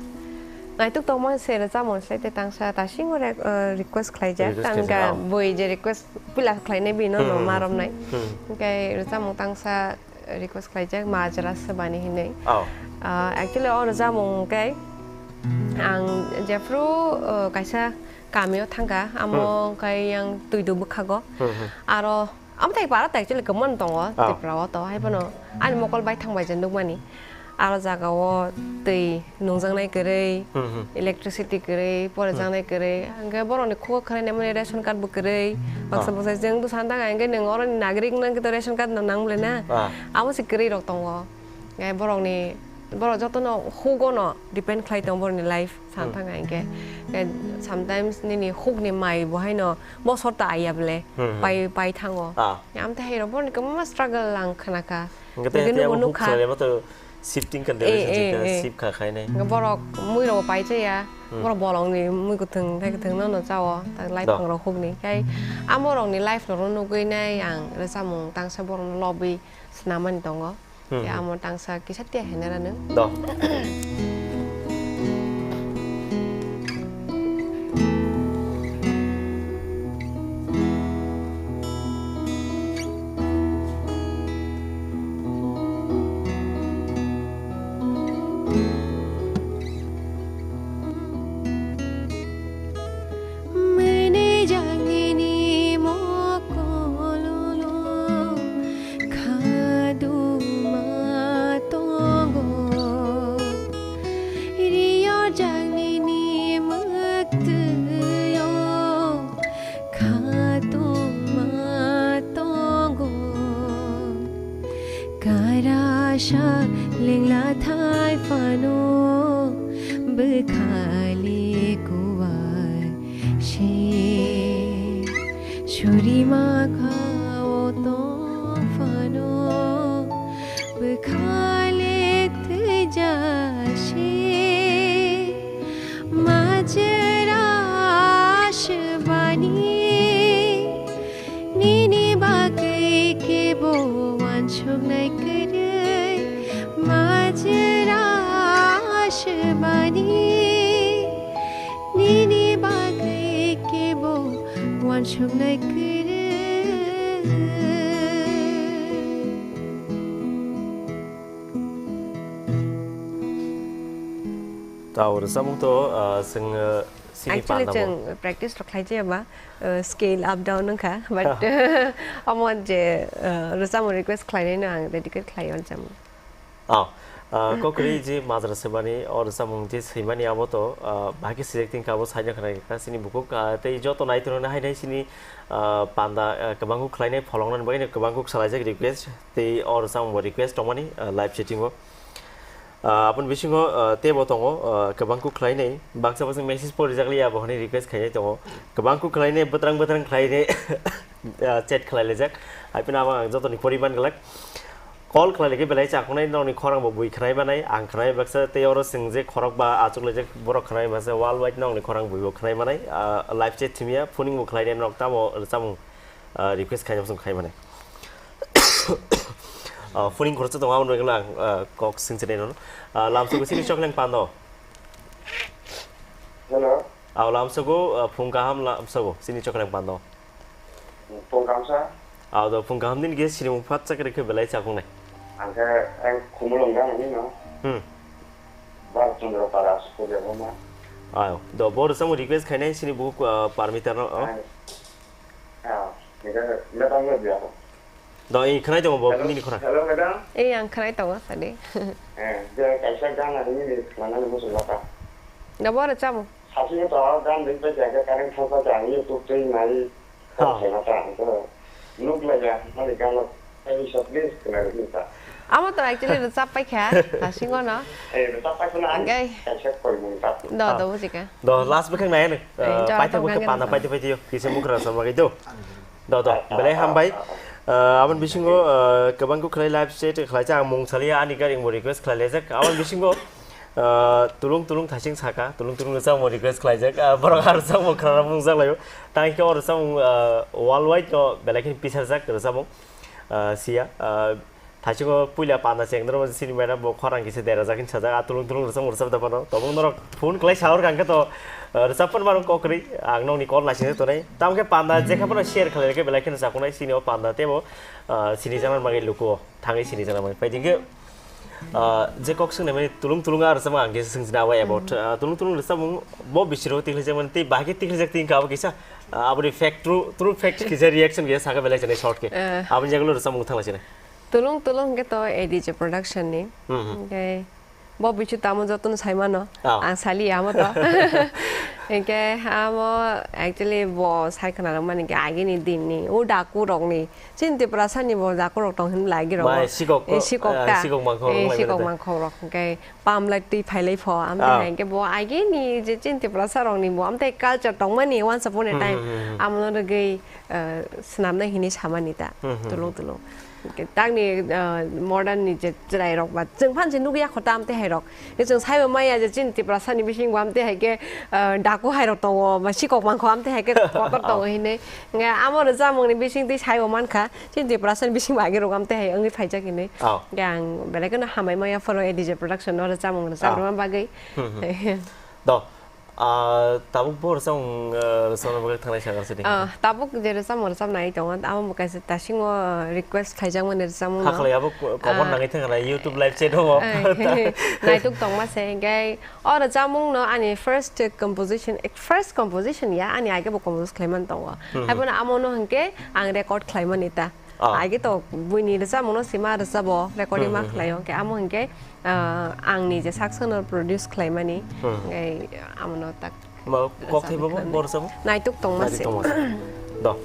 naituk tongma se rwchapmung slai te tangsa tasingo re-, eh, request khlaijak. Request khaijak, tangka ah. Boi je request pila khlainai bino Hmm, no hmm, hmm. maromnai. Hmm. Hwnkhe rwchapmung tangsa request khlaijak Majra Sebani hinwi. Oh. Ah, actually o rwchapmung khe ang jephru, eh, kaisa kamio thangkha, amo Hmm. khe yang Twidu bwkhago. Hmm, hmm. Aro, amo tai para tai actually kwmano tongo, Ah. Tripura o to, hai phano ani mokol bai thang bai je nukmani. Aro jaga o twi nungjaknai kwrwi, Hmm, hmm. electricity kwrwi, pore Hmm. jaknai kwrwi. Hwnkhe borokni khugo khwlainai mani ration card bo kwrwi. Baksa Ah. baksa jeng to san thang hwnkhe nwng oroni nagarik wngna hwnkhe to ration card no nang bole na. Ah. Amo se kwrwi rok tongo. Hwnkhe borokni, borok jotono hugo no depend khlai tongo borokni life. San Hmm. thang hwnkhe, eh, sometimes nini hukni mai bo haino bosor ta aiya bole, Hmm, hmm. pai, pai thango. Ah. Amtwi hai rok borokni kwbangma struggle ang khna kha. Hwnkhe Hwnkhe tei nubo abo nuk huk kha. Khlaima to shifting kha Eh, relationship eh, kha, eh. Shift kha khainai. Hwnkhe borok mui rok pai chaya, Hmm. borok bolongni mui kwthwng, thai kwthwng no no chao, ta life Do. Phang rok hukni. Khai amo rokni life rok no nugwi nai ang rwchapmung tangsa borok no lobwi swnamani tongo. Hmm, Ya, hmm. Amo tangsa kisa tia hene rano. Do. Mene jangini mokolo khaduma tongo, rio jangini mwktwio khaduma tongo. Karasa lengla thai phano bwkhali kuwai se. Surima kha o tong phano bwkhali thwija se. Majra Sebani nini bagwi kebo wansuknai kwrwi, Majra Sebani nini bagwi kebo wansuknai kwrwi. Tao rwchapmung to, ah, chwng, ah, sini Actually, panda bo. Chwng practice rok khlai jaya ba, uh, scale up down wngkha, but, uh, omo je, uh, rwchapmung request khlainai no ang dedicate khlai o rwchapmung. Oh, uh, kokri je Majra Sebani o rwchapmung je swimani abo to, uh, bahai khe select wngkha abo saino khna kha sini bukhuk, uh, tei joto nai tongna hai nai sini, uh, panda, uh, kwbang kuk khlainai pholong nani bagwi no kwbang kuk salaijak request tei o rwchapmung bo request tongmani, uh, live chatting o. Ah, aboni bisingo, ah, teibo tongo, ah, kwbang kuk khlainai, baksa baksa message porijakliya abo hwnwi request khainai tongo. Kwbang kuk khlainai, bwtrang bwtrang khlainai, ah, chat khlailaijak. Hai phano abo ang jotoni poriman glak. Call khlailai khe belai chaknai, nokni khorang bo bui khnai manai, ang khnai baksa tei oro chwng je khorok ba achuk laijak borok khnai masa world wide nokni khorang bui bo khnai manai, ah, live chat thumya, phoning bo khlainai nok tamo rwchapmung, ah, request khainai bosong khai manai. Ah, phoning khoroksa tongo, aboni bagwi ang, ah, kok singchinai nono. Ah, lamsogo sini chokleng pando. Hello. Ah, lamsogo, ah, phung kaham lamsogo sini chokleng pando. Phung kaham sa? Ah, do phung kaham din ge sini mung phat chakri khe belai chakungnai. Ang khe ang Khumulwng gana ni no. Hmm. Bal Chandra Para school ya ma. Ah, do bor samo request khainai sini bu, ah, Parmita no, oh. Ang Ah, nega, nega tangma dia. Do, i khnai tongo bo, Hello, nini khorang. Hello, madam. Ei, ang khnai tongo, sadi. Eh, je kaisa gan ani ni manani musu lata. Do, bo rwchapmung. Sasi to gan dei pa jaga kareng thang pa jang YouTube tei nai. Ha. Khe lata ang to. Nuk la ya, mani gan lo. Ai, so please, kena ni ta. Amo to actually rwchap paikha, hasingo no. Eh, rwchap paikha na ani. Hwnkhe. Kaisa koimung ta. Do, Ah. do, bujikha. Do, last bwkhak nai ano. Eh, Eh, jora paithak tong bwkhak kang panda kang. Paithak paithak yo. Kisa mukra sama gitu. Do, do. Ah, ah, Belai ah, hambai. Ah, ah. Eh, aboni bisingo, eh, kwbang kuk khlai live chat khlai cha ang mung saliya ani gari mo request khlai lejak. Aboni bisingo, Ah, tulung tulung thasing saka, tulung tulung rwchapmung request khlaijak. Ah, borok ah rwchapmung khwnana mungjaklaio. Tangkhe o rwchapmung, ah, worldwide no belai kheno pisarjak rwchapmung, ah, siya. Ah, thasingo puila panda chengdoro sini maina bo khorang kisa derajak hin sajak. Ah, tulung tulung rwchapmung rwchapda phano. Tobong norok phone khlai sahor kangkhe to, ah, rwchap phano mano kok kwrwi. Ang nokni call naisingwi tonai. Tamkhe panda jekha phano share khlaikhe belai kheno chakunai sini o panda tebo, ah, sini jana bagwi lukuo. Thangwi sini jana bagwi. Paidingkhe Ah, je kok swngnai mani tulung tulung ah rwchapmung ang kisa swngchina abo about, ah, tulung tulung rwchapmung bo bisiro tikhlaijak mani tei bahai khe tikhlaijak tei wngkha abo kisa, ah, aboni fact, true, true fact kisa reaction kisa sakha belai jani short khe. Eh. Aboni jagalo rwchapmung thanglaisini. Tulung tulung hwnkhe to A D J production ni. Hmm, hmm. Hwnkhe bo bichu tamo jotono saimano. Ah. Ang sali amo to. Hwnkhe amo actually bo sai khwna rwmani hwnkhe agini din ni o daku rokni Chini Tiprasa ni bo daku rok tong hin lai girok. Mai sikok, eh, sikok eh, ta. Sikok mangkhok rok lai sikok mangkhok rok. Hwnkhe pam lai twi phai lai pho. Amte ah. Hwnkhe bo age ni je chini Tiprasa rok ni bo amte culture tong mani once upon a hmm, time. Hmm, hmm, hmm. Amo no rwgwi, eh, swnam nai hinwi samani ta. Hmm, hmm, tulung hmm. Tulung. Hwnkhe tang ni, eh, modern ni je chwrai rok ba chwng phan se nugwi ya kho ta amte hai rok. Khe chwng saibo maya je chini Tiprasa ni bising bo amte hai khe, ah, daku hai rok tongo, ba sikok mangkho amte hai khe kotor tongo hinwi. Hwnkhe amo rwchapmung ni bising twi saibo mankha, chini Tiprasa ni bising bo age rok amte hai wngwi phaijak hinwi. Oh. Hwnkhe ang belai kheno hambai maya phoro A D J production no rwchapmung rwchap rwma bagwi. Hmm, hmm. Do, ah, tabuk bo rwchapmung, ah, rwchapna bagwi thanglai sakha sini. Ah, tabuk je rwchapmung rwchapnai tongo, amo bo kaisa tasingo request khaijak mani rwchapmung no. Hakhlai abo ko-, kokon ah. Nangwi thangkha na YouTube live chat o. Ai, naituk tongma se, hwnkhe o rwchapmung no ani first composition, first composition ya, ani age bo compose khlai man tongo. Hmm. Haiphano amo no hwnkhe ang record khlai mani ta. Ah. Age to buini rwchapmung no sima rwchabo, recording hmm, ma hmm, khlaio, hwnkhe amo hwnkhe, ah, ang nije saksa no produce khlai mani, hmm. Hwnkhe amo no tak ma kok thai rwchapmung bo khlai mani. Bo rwchapmung? Naituk tongma se. Naituk tongma se. Do.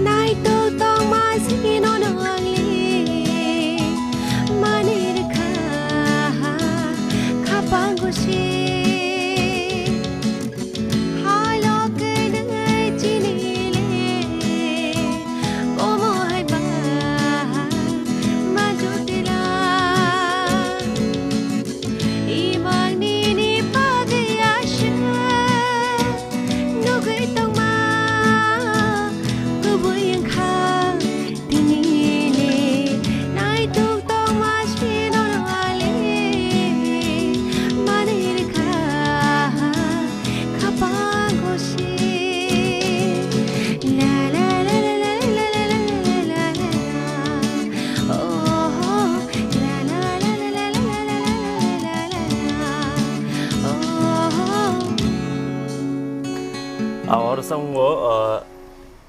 Naitok tongma sino nangli, manir kha, khapang kusi. Halo kene chini le, omo hai ba, majutila. Imang nini bagwi aswk nugwi tongma kubui wngkha tinini naituk tongma sino ali manirkha khapang gosi la la la la la. Awar sango, uh,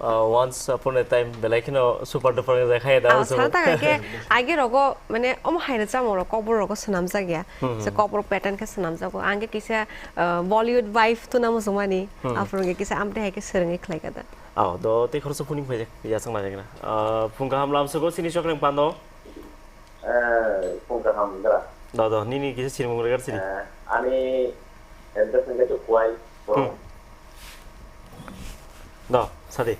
uh, once upon a time belai kheno super duper wngwi khaya da. Ah, o sana ta khe age rogo mane omo hai rwchapmung rok kokborok rogo swnamjak ya. Hmm. Se kokborok pattern khe swnamjago. Ang khe kisa, uh, Bollywood vibe tuna muchungmani. Hmm. Aphuru khe kisa amte hai khe swrwngwi khlai kha da. Oh, do tei khoroksa phuning phaijak, yachang laijak na. Ah, phung kaham lamsogo chini chokring pano. Eh, phung kaham dra. Do, do, nini kisa sinimung regar sini. Eh, ani address hwnkhe Chukwai, Borong. Hmm. Do, sadi.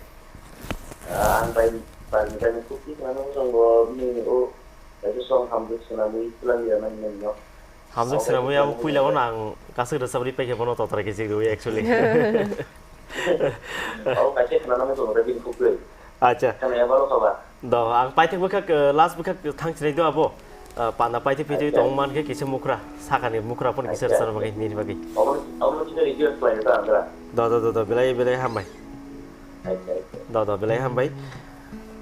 Eh, ang bai, bai, bai, kuki khna nang jong bo, bini o, kaisa song hamjak swnamwi plan ya nang nang no. Hamjak swnamwi abo puila wano ang kasik rwchapri paikhe bono totra khe chikriwi actually. Oh, kaisa khna nang jong bo, bini kuki. Acha. Khna ya baro khaba. Do, ang paithak bwkhak, eh, last bwkhak thang chinai do abo. Eh, panda paithak phitwi tong man khe kisa mukra, sakani mukra pon kisa rwchapna bagwi, nini bagwi. Omo, omo kisa request khlai ta andra. Do, do, do, do, belai, belai hambai. Acha, acha. Do, do, belai hambai.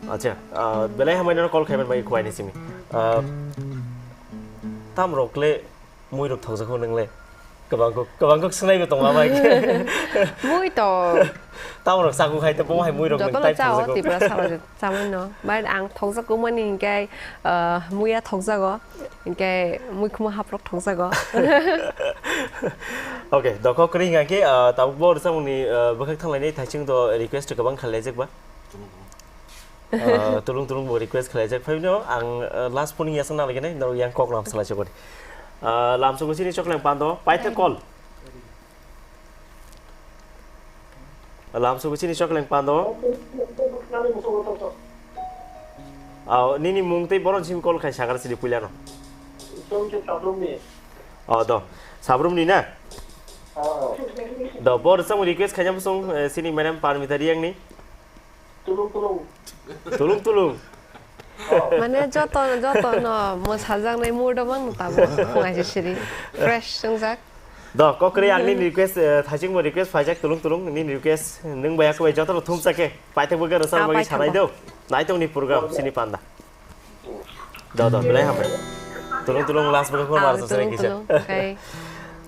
Acha, eh, belai hambai no call khaiman bagwi khuaini simi. Eh, tam rok le mui rok thokjak ho nang le. Kwbang kok, kwbang kok swnaibo tongma bai khe. Mui to. Tamrok chakuk hai to, bo hai muirok jotono type chao, thangjago. Tripura salo je chamani no. But ang thokjago mani hinkhe, ah, muiya thokjago. Hinkhe muikhuma haprok thokjago. Okay, dokhok kwrwi hinkhe, ah, tabuk bo rwchapmungni, ah, bwkhak thanglainai thaichung to request kwbang khlaijak ba. Ah, tulung tulung bo request khlaijak. Phaibino ang, ah, last puni yasang nalaginai, norok yang kok lam salai chukori. Ah, lamsogo chini chokleng pando, paithe call. Lamsogo chini chokleng pando. Ah, nini mung tei boron sim call khai sagar sidi puilano. Oh, do. Sabrumni na? Do, bo rwchapmung request khaina bosong, eh, chini madam Parmita Riyangni. Tulung tulung. Tulung tulung. Mane joto, joto no mwsajaknai mood o mang tabo. Phungai se siri. Fresh wngjak. Do, kokri ang nini request, eh, thaichung bo request phaijak tulung tulung. Nini request nwng bai aku bai joto no thumsa khe. Paithak bo gana sar Ah, bai paithak sanai bo. Do. Naitong ni program sini panda. Do, do, belai hambai. Tulung tulung last bo khor Ah, mar sa tulung sari kisa. Tulung. Okay.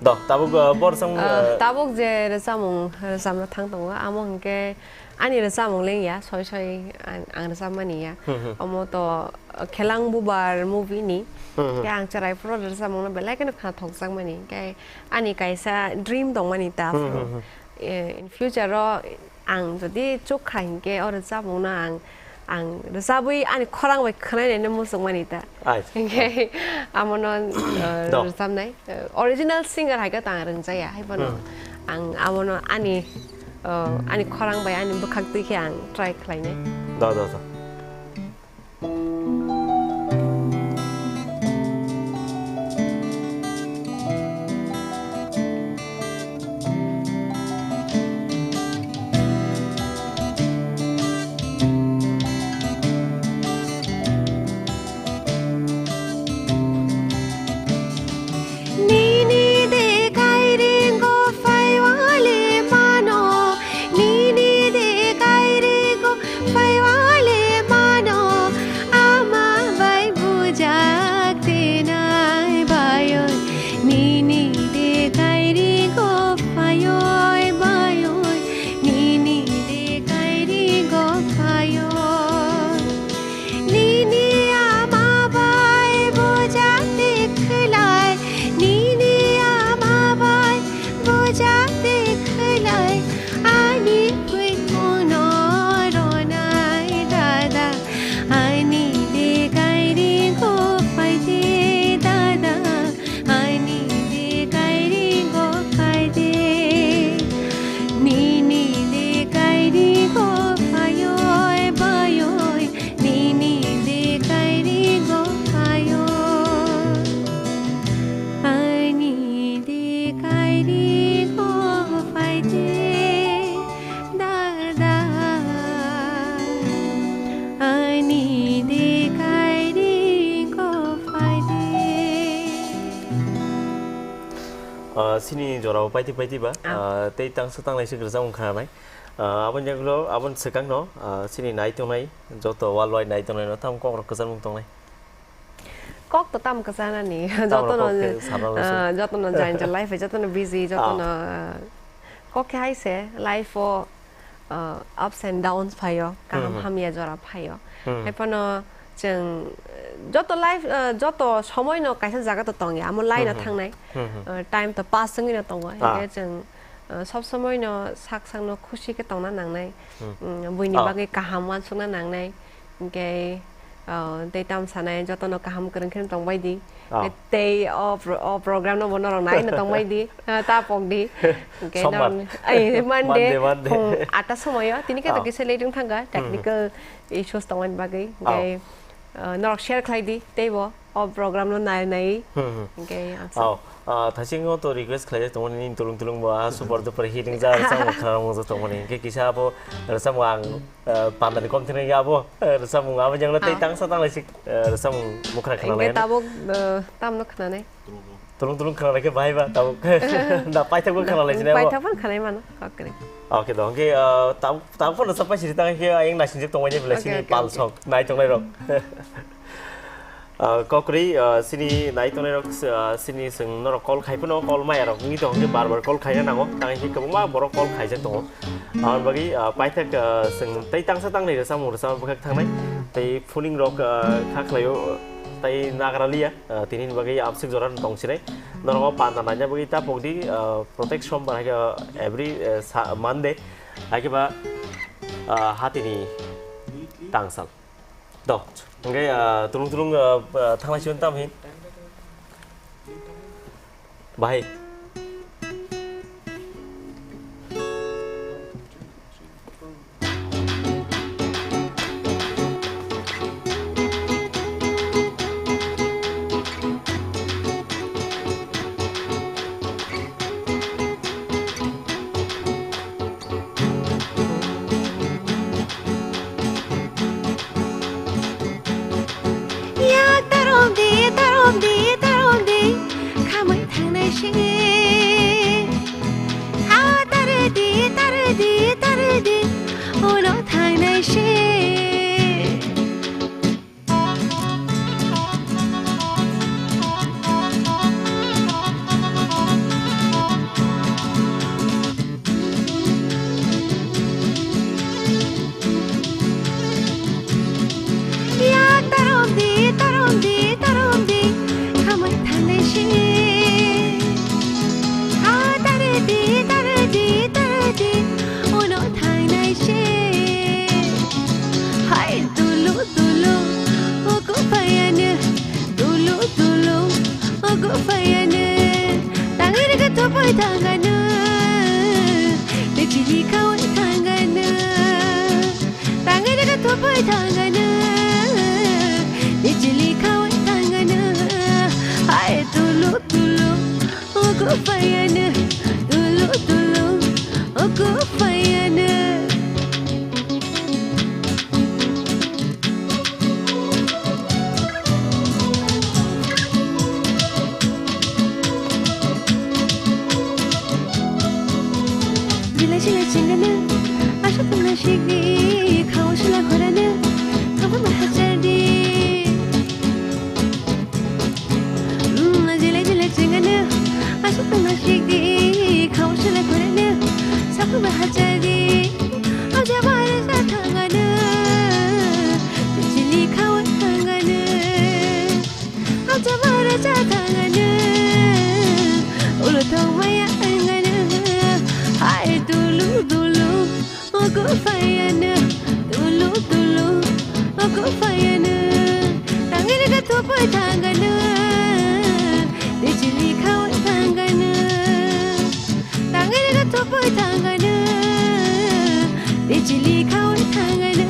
Do, tabuk, eh, bor sang, Ah, eh, tabuk je rwchapmung, rwchapna thang tongo. Amo hinkhe Ani rwchapmung le wngya, soi soi ang, ang rwchapmani ya. Hmm, hmm. Omo to, uh, Khelang Bubar movie ni. Hmm, hmm. Khe ang chwrai phuru rwchapmung no belai kheno kha thokjakmani. Khe ani kaisa dream tongmani ta Hmm, phuru. Hmm, hmm. Eh, in future o ang jodi chuk kha hinkhe o rwchapmung no ang, ang rwchabwi ani khorang bai khwnainai no muchungmani ta. Ai. Hinkhe amo no, uh, Do. Rwchapnai. Eh, original singer hai khe tang rwngjaya, hai phano Hmm. ang abono ani, eh, ani khorang bai ani bwkhak twi khe ang try khlainai. Do, do, do. Nini de kairing go phaiwale mano, nini de kairing go phaiwale mano, ama bai bujak tenai bayoi, nini de kairing go phaioi bayoi, nini de kairing go phaioi. Nini ama bai bujak tikhlai, nini ama bai bujak tikhlai, ani kuikuno ronai dada, ani de kairing go phaidi dada. Ani de kairing go phaidi, nini de kairing go phaioi bayoi, nini de kairing go phaioi, ani de kairing go phaidi. Dada, ani de kairing go phaidi. Ah, sini jorao paiti paiti ba, Ah. Ah, tei tangsa tanglai se rwchapmung khananai. Ah, aboni jagalo, aboni swkang no, ah, sini nai tongnai, joto worldwide nai tongnai no, tamo kok rok kwchangmung tongnai. Kok to tamo kwchanani. Tamo jotono, kok khe sana rwsong. Ah, jotono jani jani life, jotono busy, jotono, Ah. Ah, kok khe hai se life o, ah, ups and downs phaio, kaham Hmm, hmm. hamya jora phaio. Hmm. Hai phano chwng, eh, joto life, ah, joto somoi no kaisa jaga to tongya, amo line Hmm, no hmm. thangnai. Hmm, hmm. Ah, time to pass wngwi no tongo. Ah. Hinkhe chwng, ah, sob somoi no sak sak no khusi khe tongna nangnai. Hmm. Mm, buini Ah. bagwi kaham uansukna nangnai. Hinkhe, ah, tei tamo sanai, jotono kaham kwrwng khe tongbai di. Ah. Tei o pro-, o program no bo norok nai no tongbai di. Ah, ta pok di. Hinkhe Sombar. norok, ai, Monday, Monday, Monday. Phung atta somoyo. Tini khe to Ah. kisa late wng thangkha, Hmm. technical issues tongmani bagwi. Ah. Hinkhe, ah, norok share khlai di tei bo o program no nai nai. Hmm, hmm. Hinkhe ang sa- Oh, ah, thaisingo to request khlaijak tongmani nini tulung tulung bo, ah, super duper hit wng jak, rwchapmung khna wng jak tongmani. Hinkhe kisa abo rwchapmung ang, ah, pandani kom thwngya abo, eh, rwchapmung abo jangno tei Ah. tangsa tanglai sik, eh, rwchapmung mukhra khna Hinkhe lai. Tabuk, eh, tamno khnanai. Tulung tulung khna lai khe bahai ba tabuk. Da paithak bo khna lai sini abo. Paithak bo khnai mano, kok kwrwi. Okay, do, hinkhe, ah, tabuk, tabuk no sa paisiri tang khe ayang naising jek tongmani belai Okay, sini okay, pal okay. sok nai tongnai rok. Ah, kokri, ah, sini nai tongnai rok, ah, sini chwng norok call khai phano call maya rok wngwi tong khe bar bar call khaina nango, tang khe kwbangma borok call khaijak tongo. Aboni bagwi, ah, paithak, ah, chwng tei tangsa tangnai rwchapmung rwchapna bwkhak thangnai, tei phuning rok, ah, kha khlaio, tei nagra liya, ah, tini bagwi amswk jora tong sinai. Norok o panda naina bagwi ta pokdi, ah, protek sombar hai khe, ah, every, ah, sa-, Monday hai khe ba, ah, hatini tangsal. Do, hingke, ah, tulung tulung, ah, ah, thanglai siyon tam hin. Bahai. Yak tarom di, tarom di, tarom di, khamwi thangnai se. Ha tare di, tare di, tare di, ulo thangnai se. Ya tarom di, tarom di, tarom di, khamwi thangnai se. Ha tare di, tare di, tare di, ulo thangnai se. Hai dulu dulu, ogo payane, dulu dulu, ogo payane. Tangiri ka topai thangane, te chili kawai thangane. Tangiri ka topai thangane, te chili kawai thangane. Hai dulu dulu, ogo payane, dulu dulu, ogo payane. Jilai jilai chingano, aswk tongna sikdi, khao sila khorano, khao ma hajardi. Mm, jilai jilai chingano, aswk tongna sikdi, khao sila khorano, sakhuma hajardi. Aja bara sa thangano, chili khao thangano. Aja bara sa thangano, ulo thangmaya thangano. Hai dulu dulu, ogo payano, dulu dulu, ogo payano. Tangiri ka topai thangano, te chili khao thangano. Tangiri ka topai thangano, te chili khao thangano.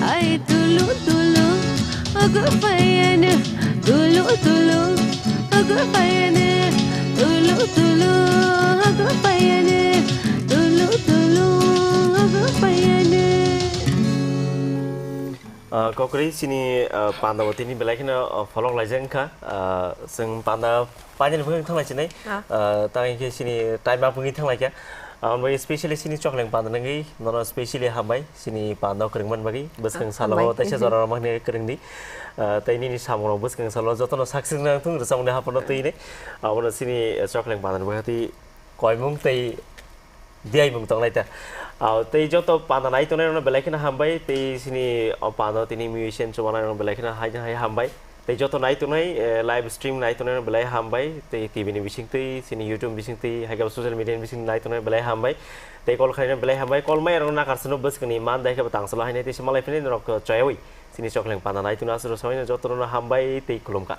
Ai tulu tulu, ogo payano, tulu tulu, ogo payano, tulu tulu, ogo payano, tulu tulu, ogo payano. Ah, kokri sini, ah, panda bo tini belai kheno, ah, folok laijak wngkha. Ah, chwng panda painani bwkhak thanglai sinai. Ah. Ah, tang khe sini time up wngwi thanglai kha. Ah, omo specially sini chokleng panda nangwi nono specially hambai sini panda kwrwngmani bagwi. Bwskang salo taisa jora rwmani kwrwngdi. Ah, tei nini samung rok bwskang salo jotono saksik nang thung rwchapmungni haphano twi nai. Ah, omo sini, eh, chokleng panda bwkhak twi koimung tei diaimung tonglai ta. Ah, tei joto panda nai tongnai rokno belai kheno hambai, tei sini o panda tini musician chubanai rokno belai kheno hai hai hambai. Tei joto nai tongnai, eh, live stream nai tongnai rokno belai hambai, tei T V ni bising twi, sini YouTube bising twi, hai khe social media ni bising nai tongnai belai hambai. Tei call khaina belai hambai, call mai rokno nakar sino bwskangni man dai khe bo tang salo hai nai tei se malai phini norok choyawi sini chokleng panda nai tongnai aswk rok samai joto rokno hambai tei khulumkha.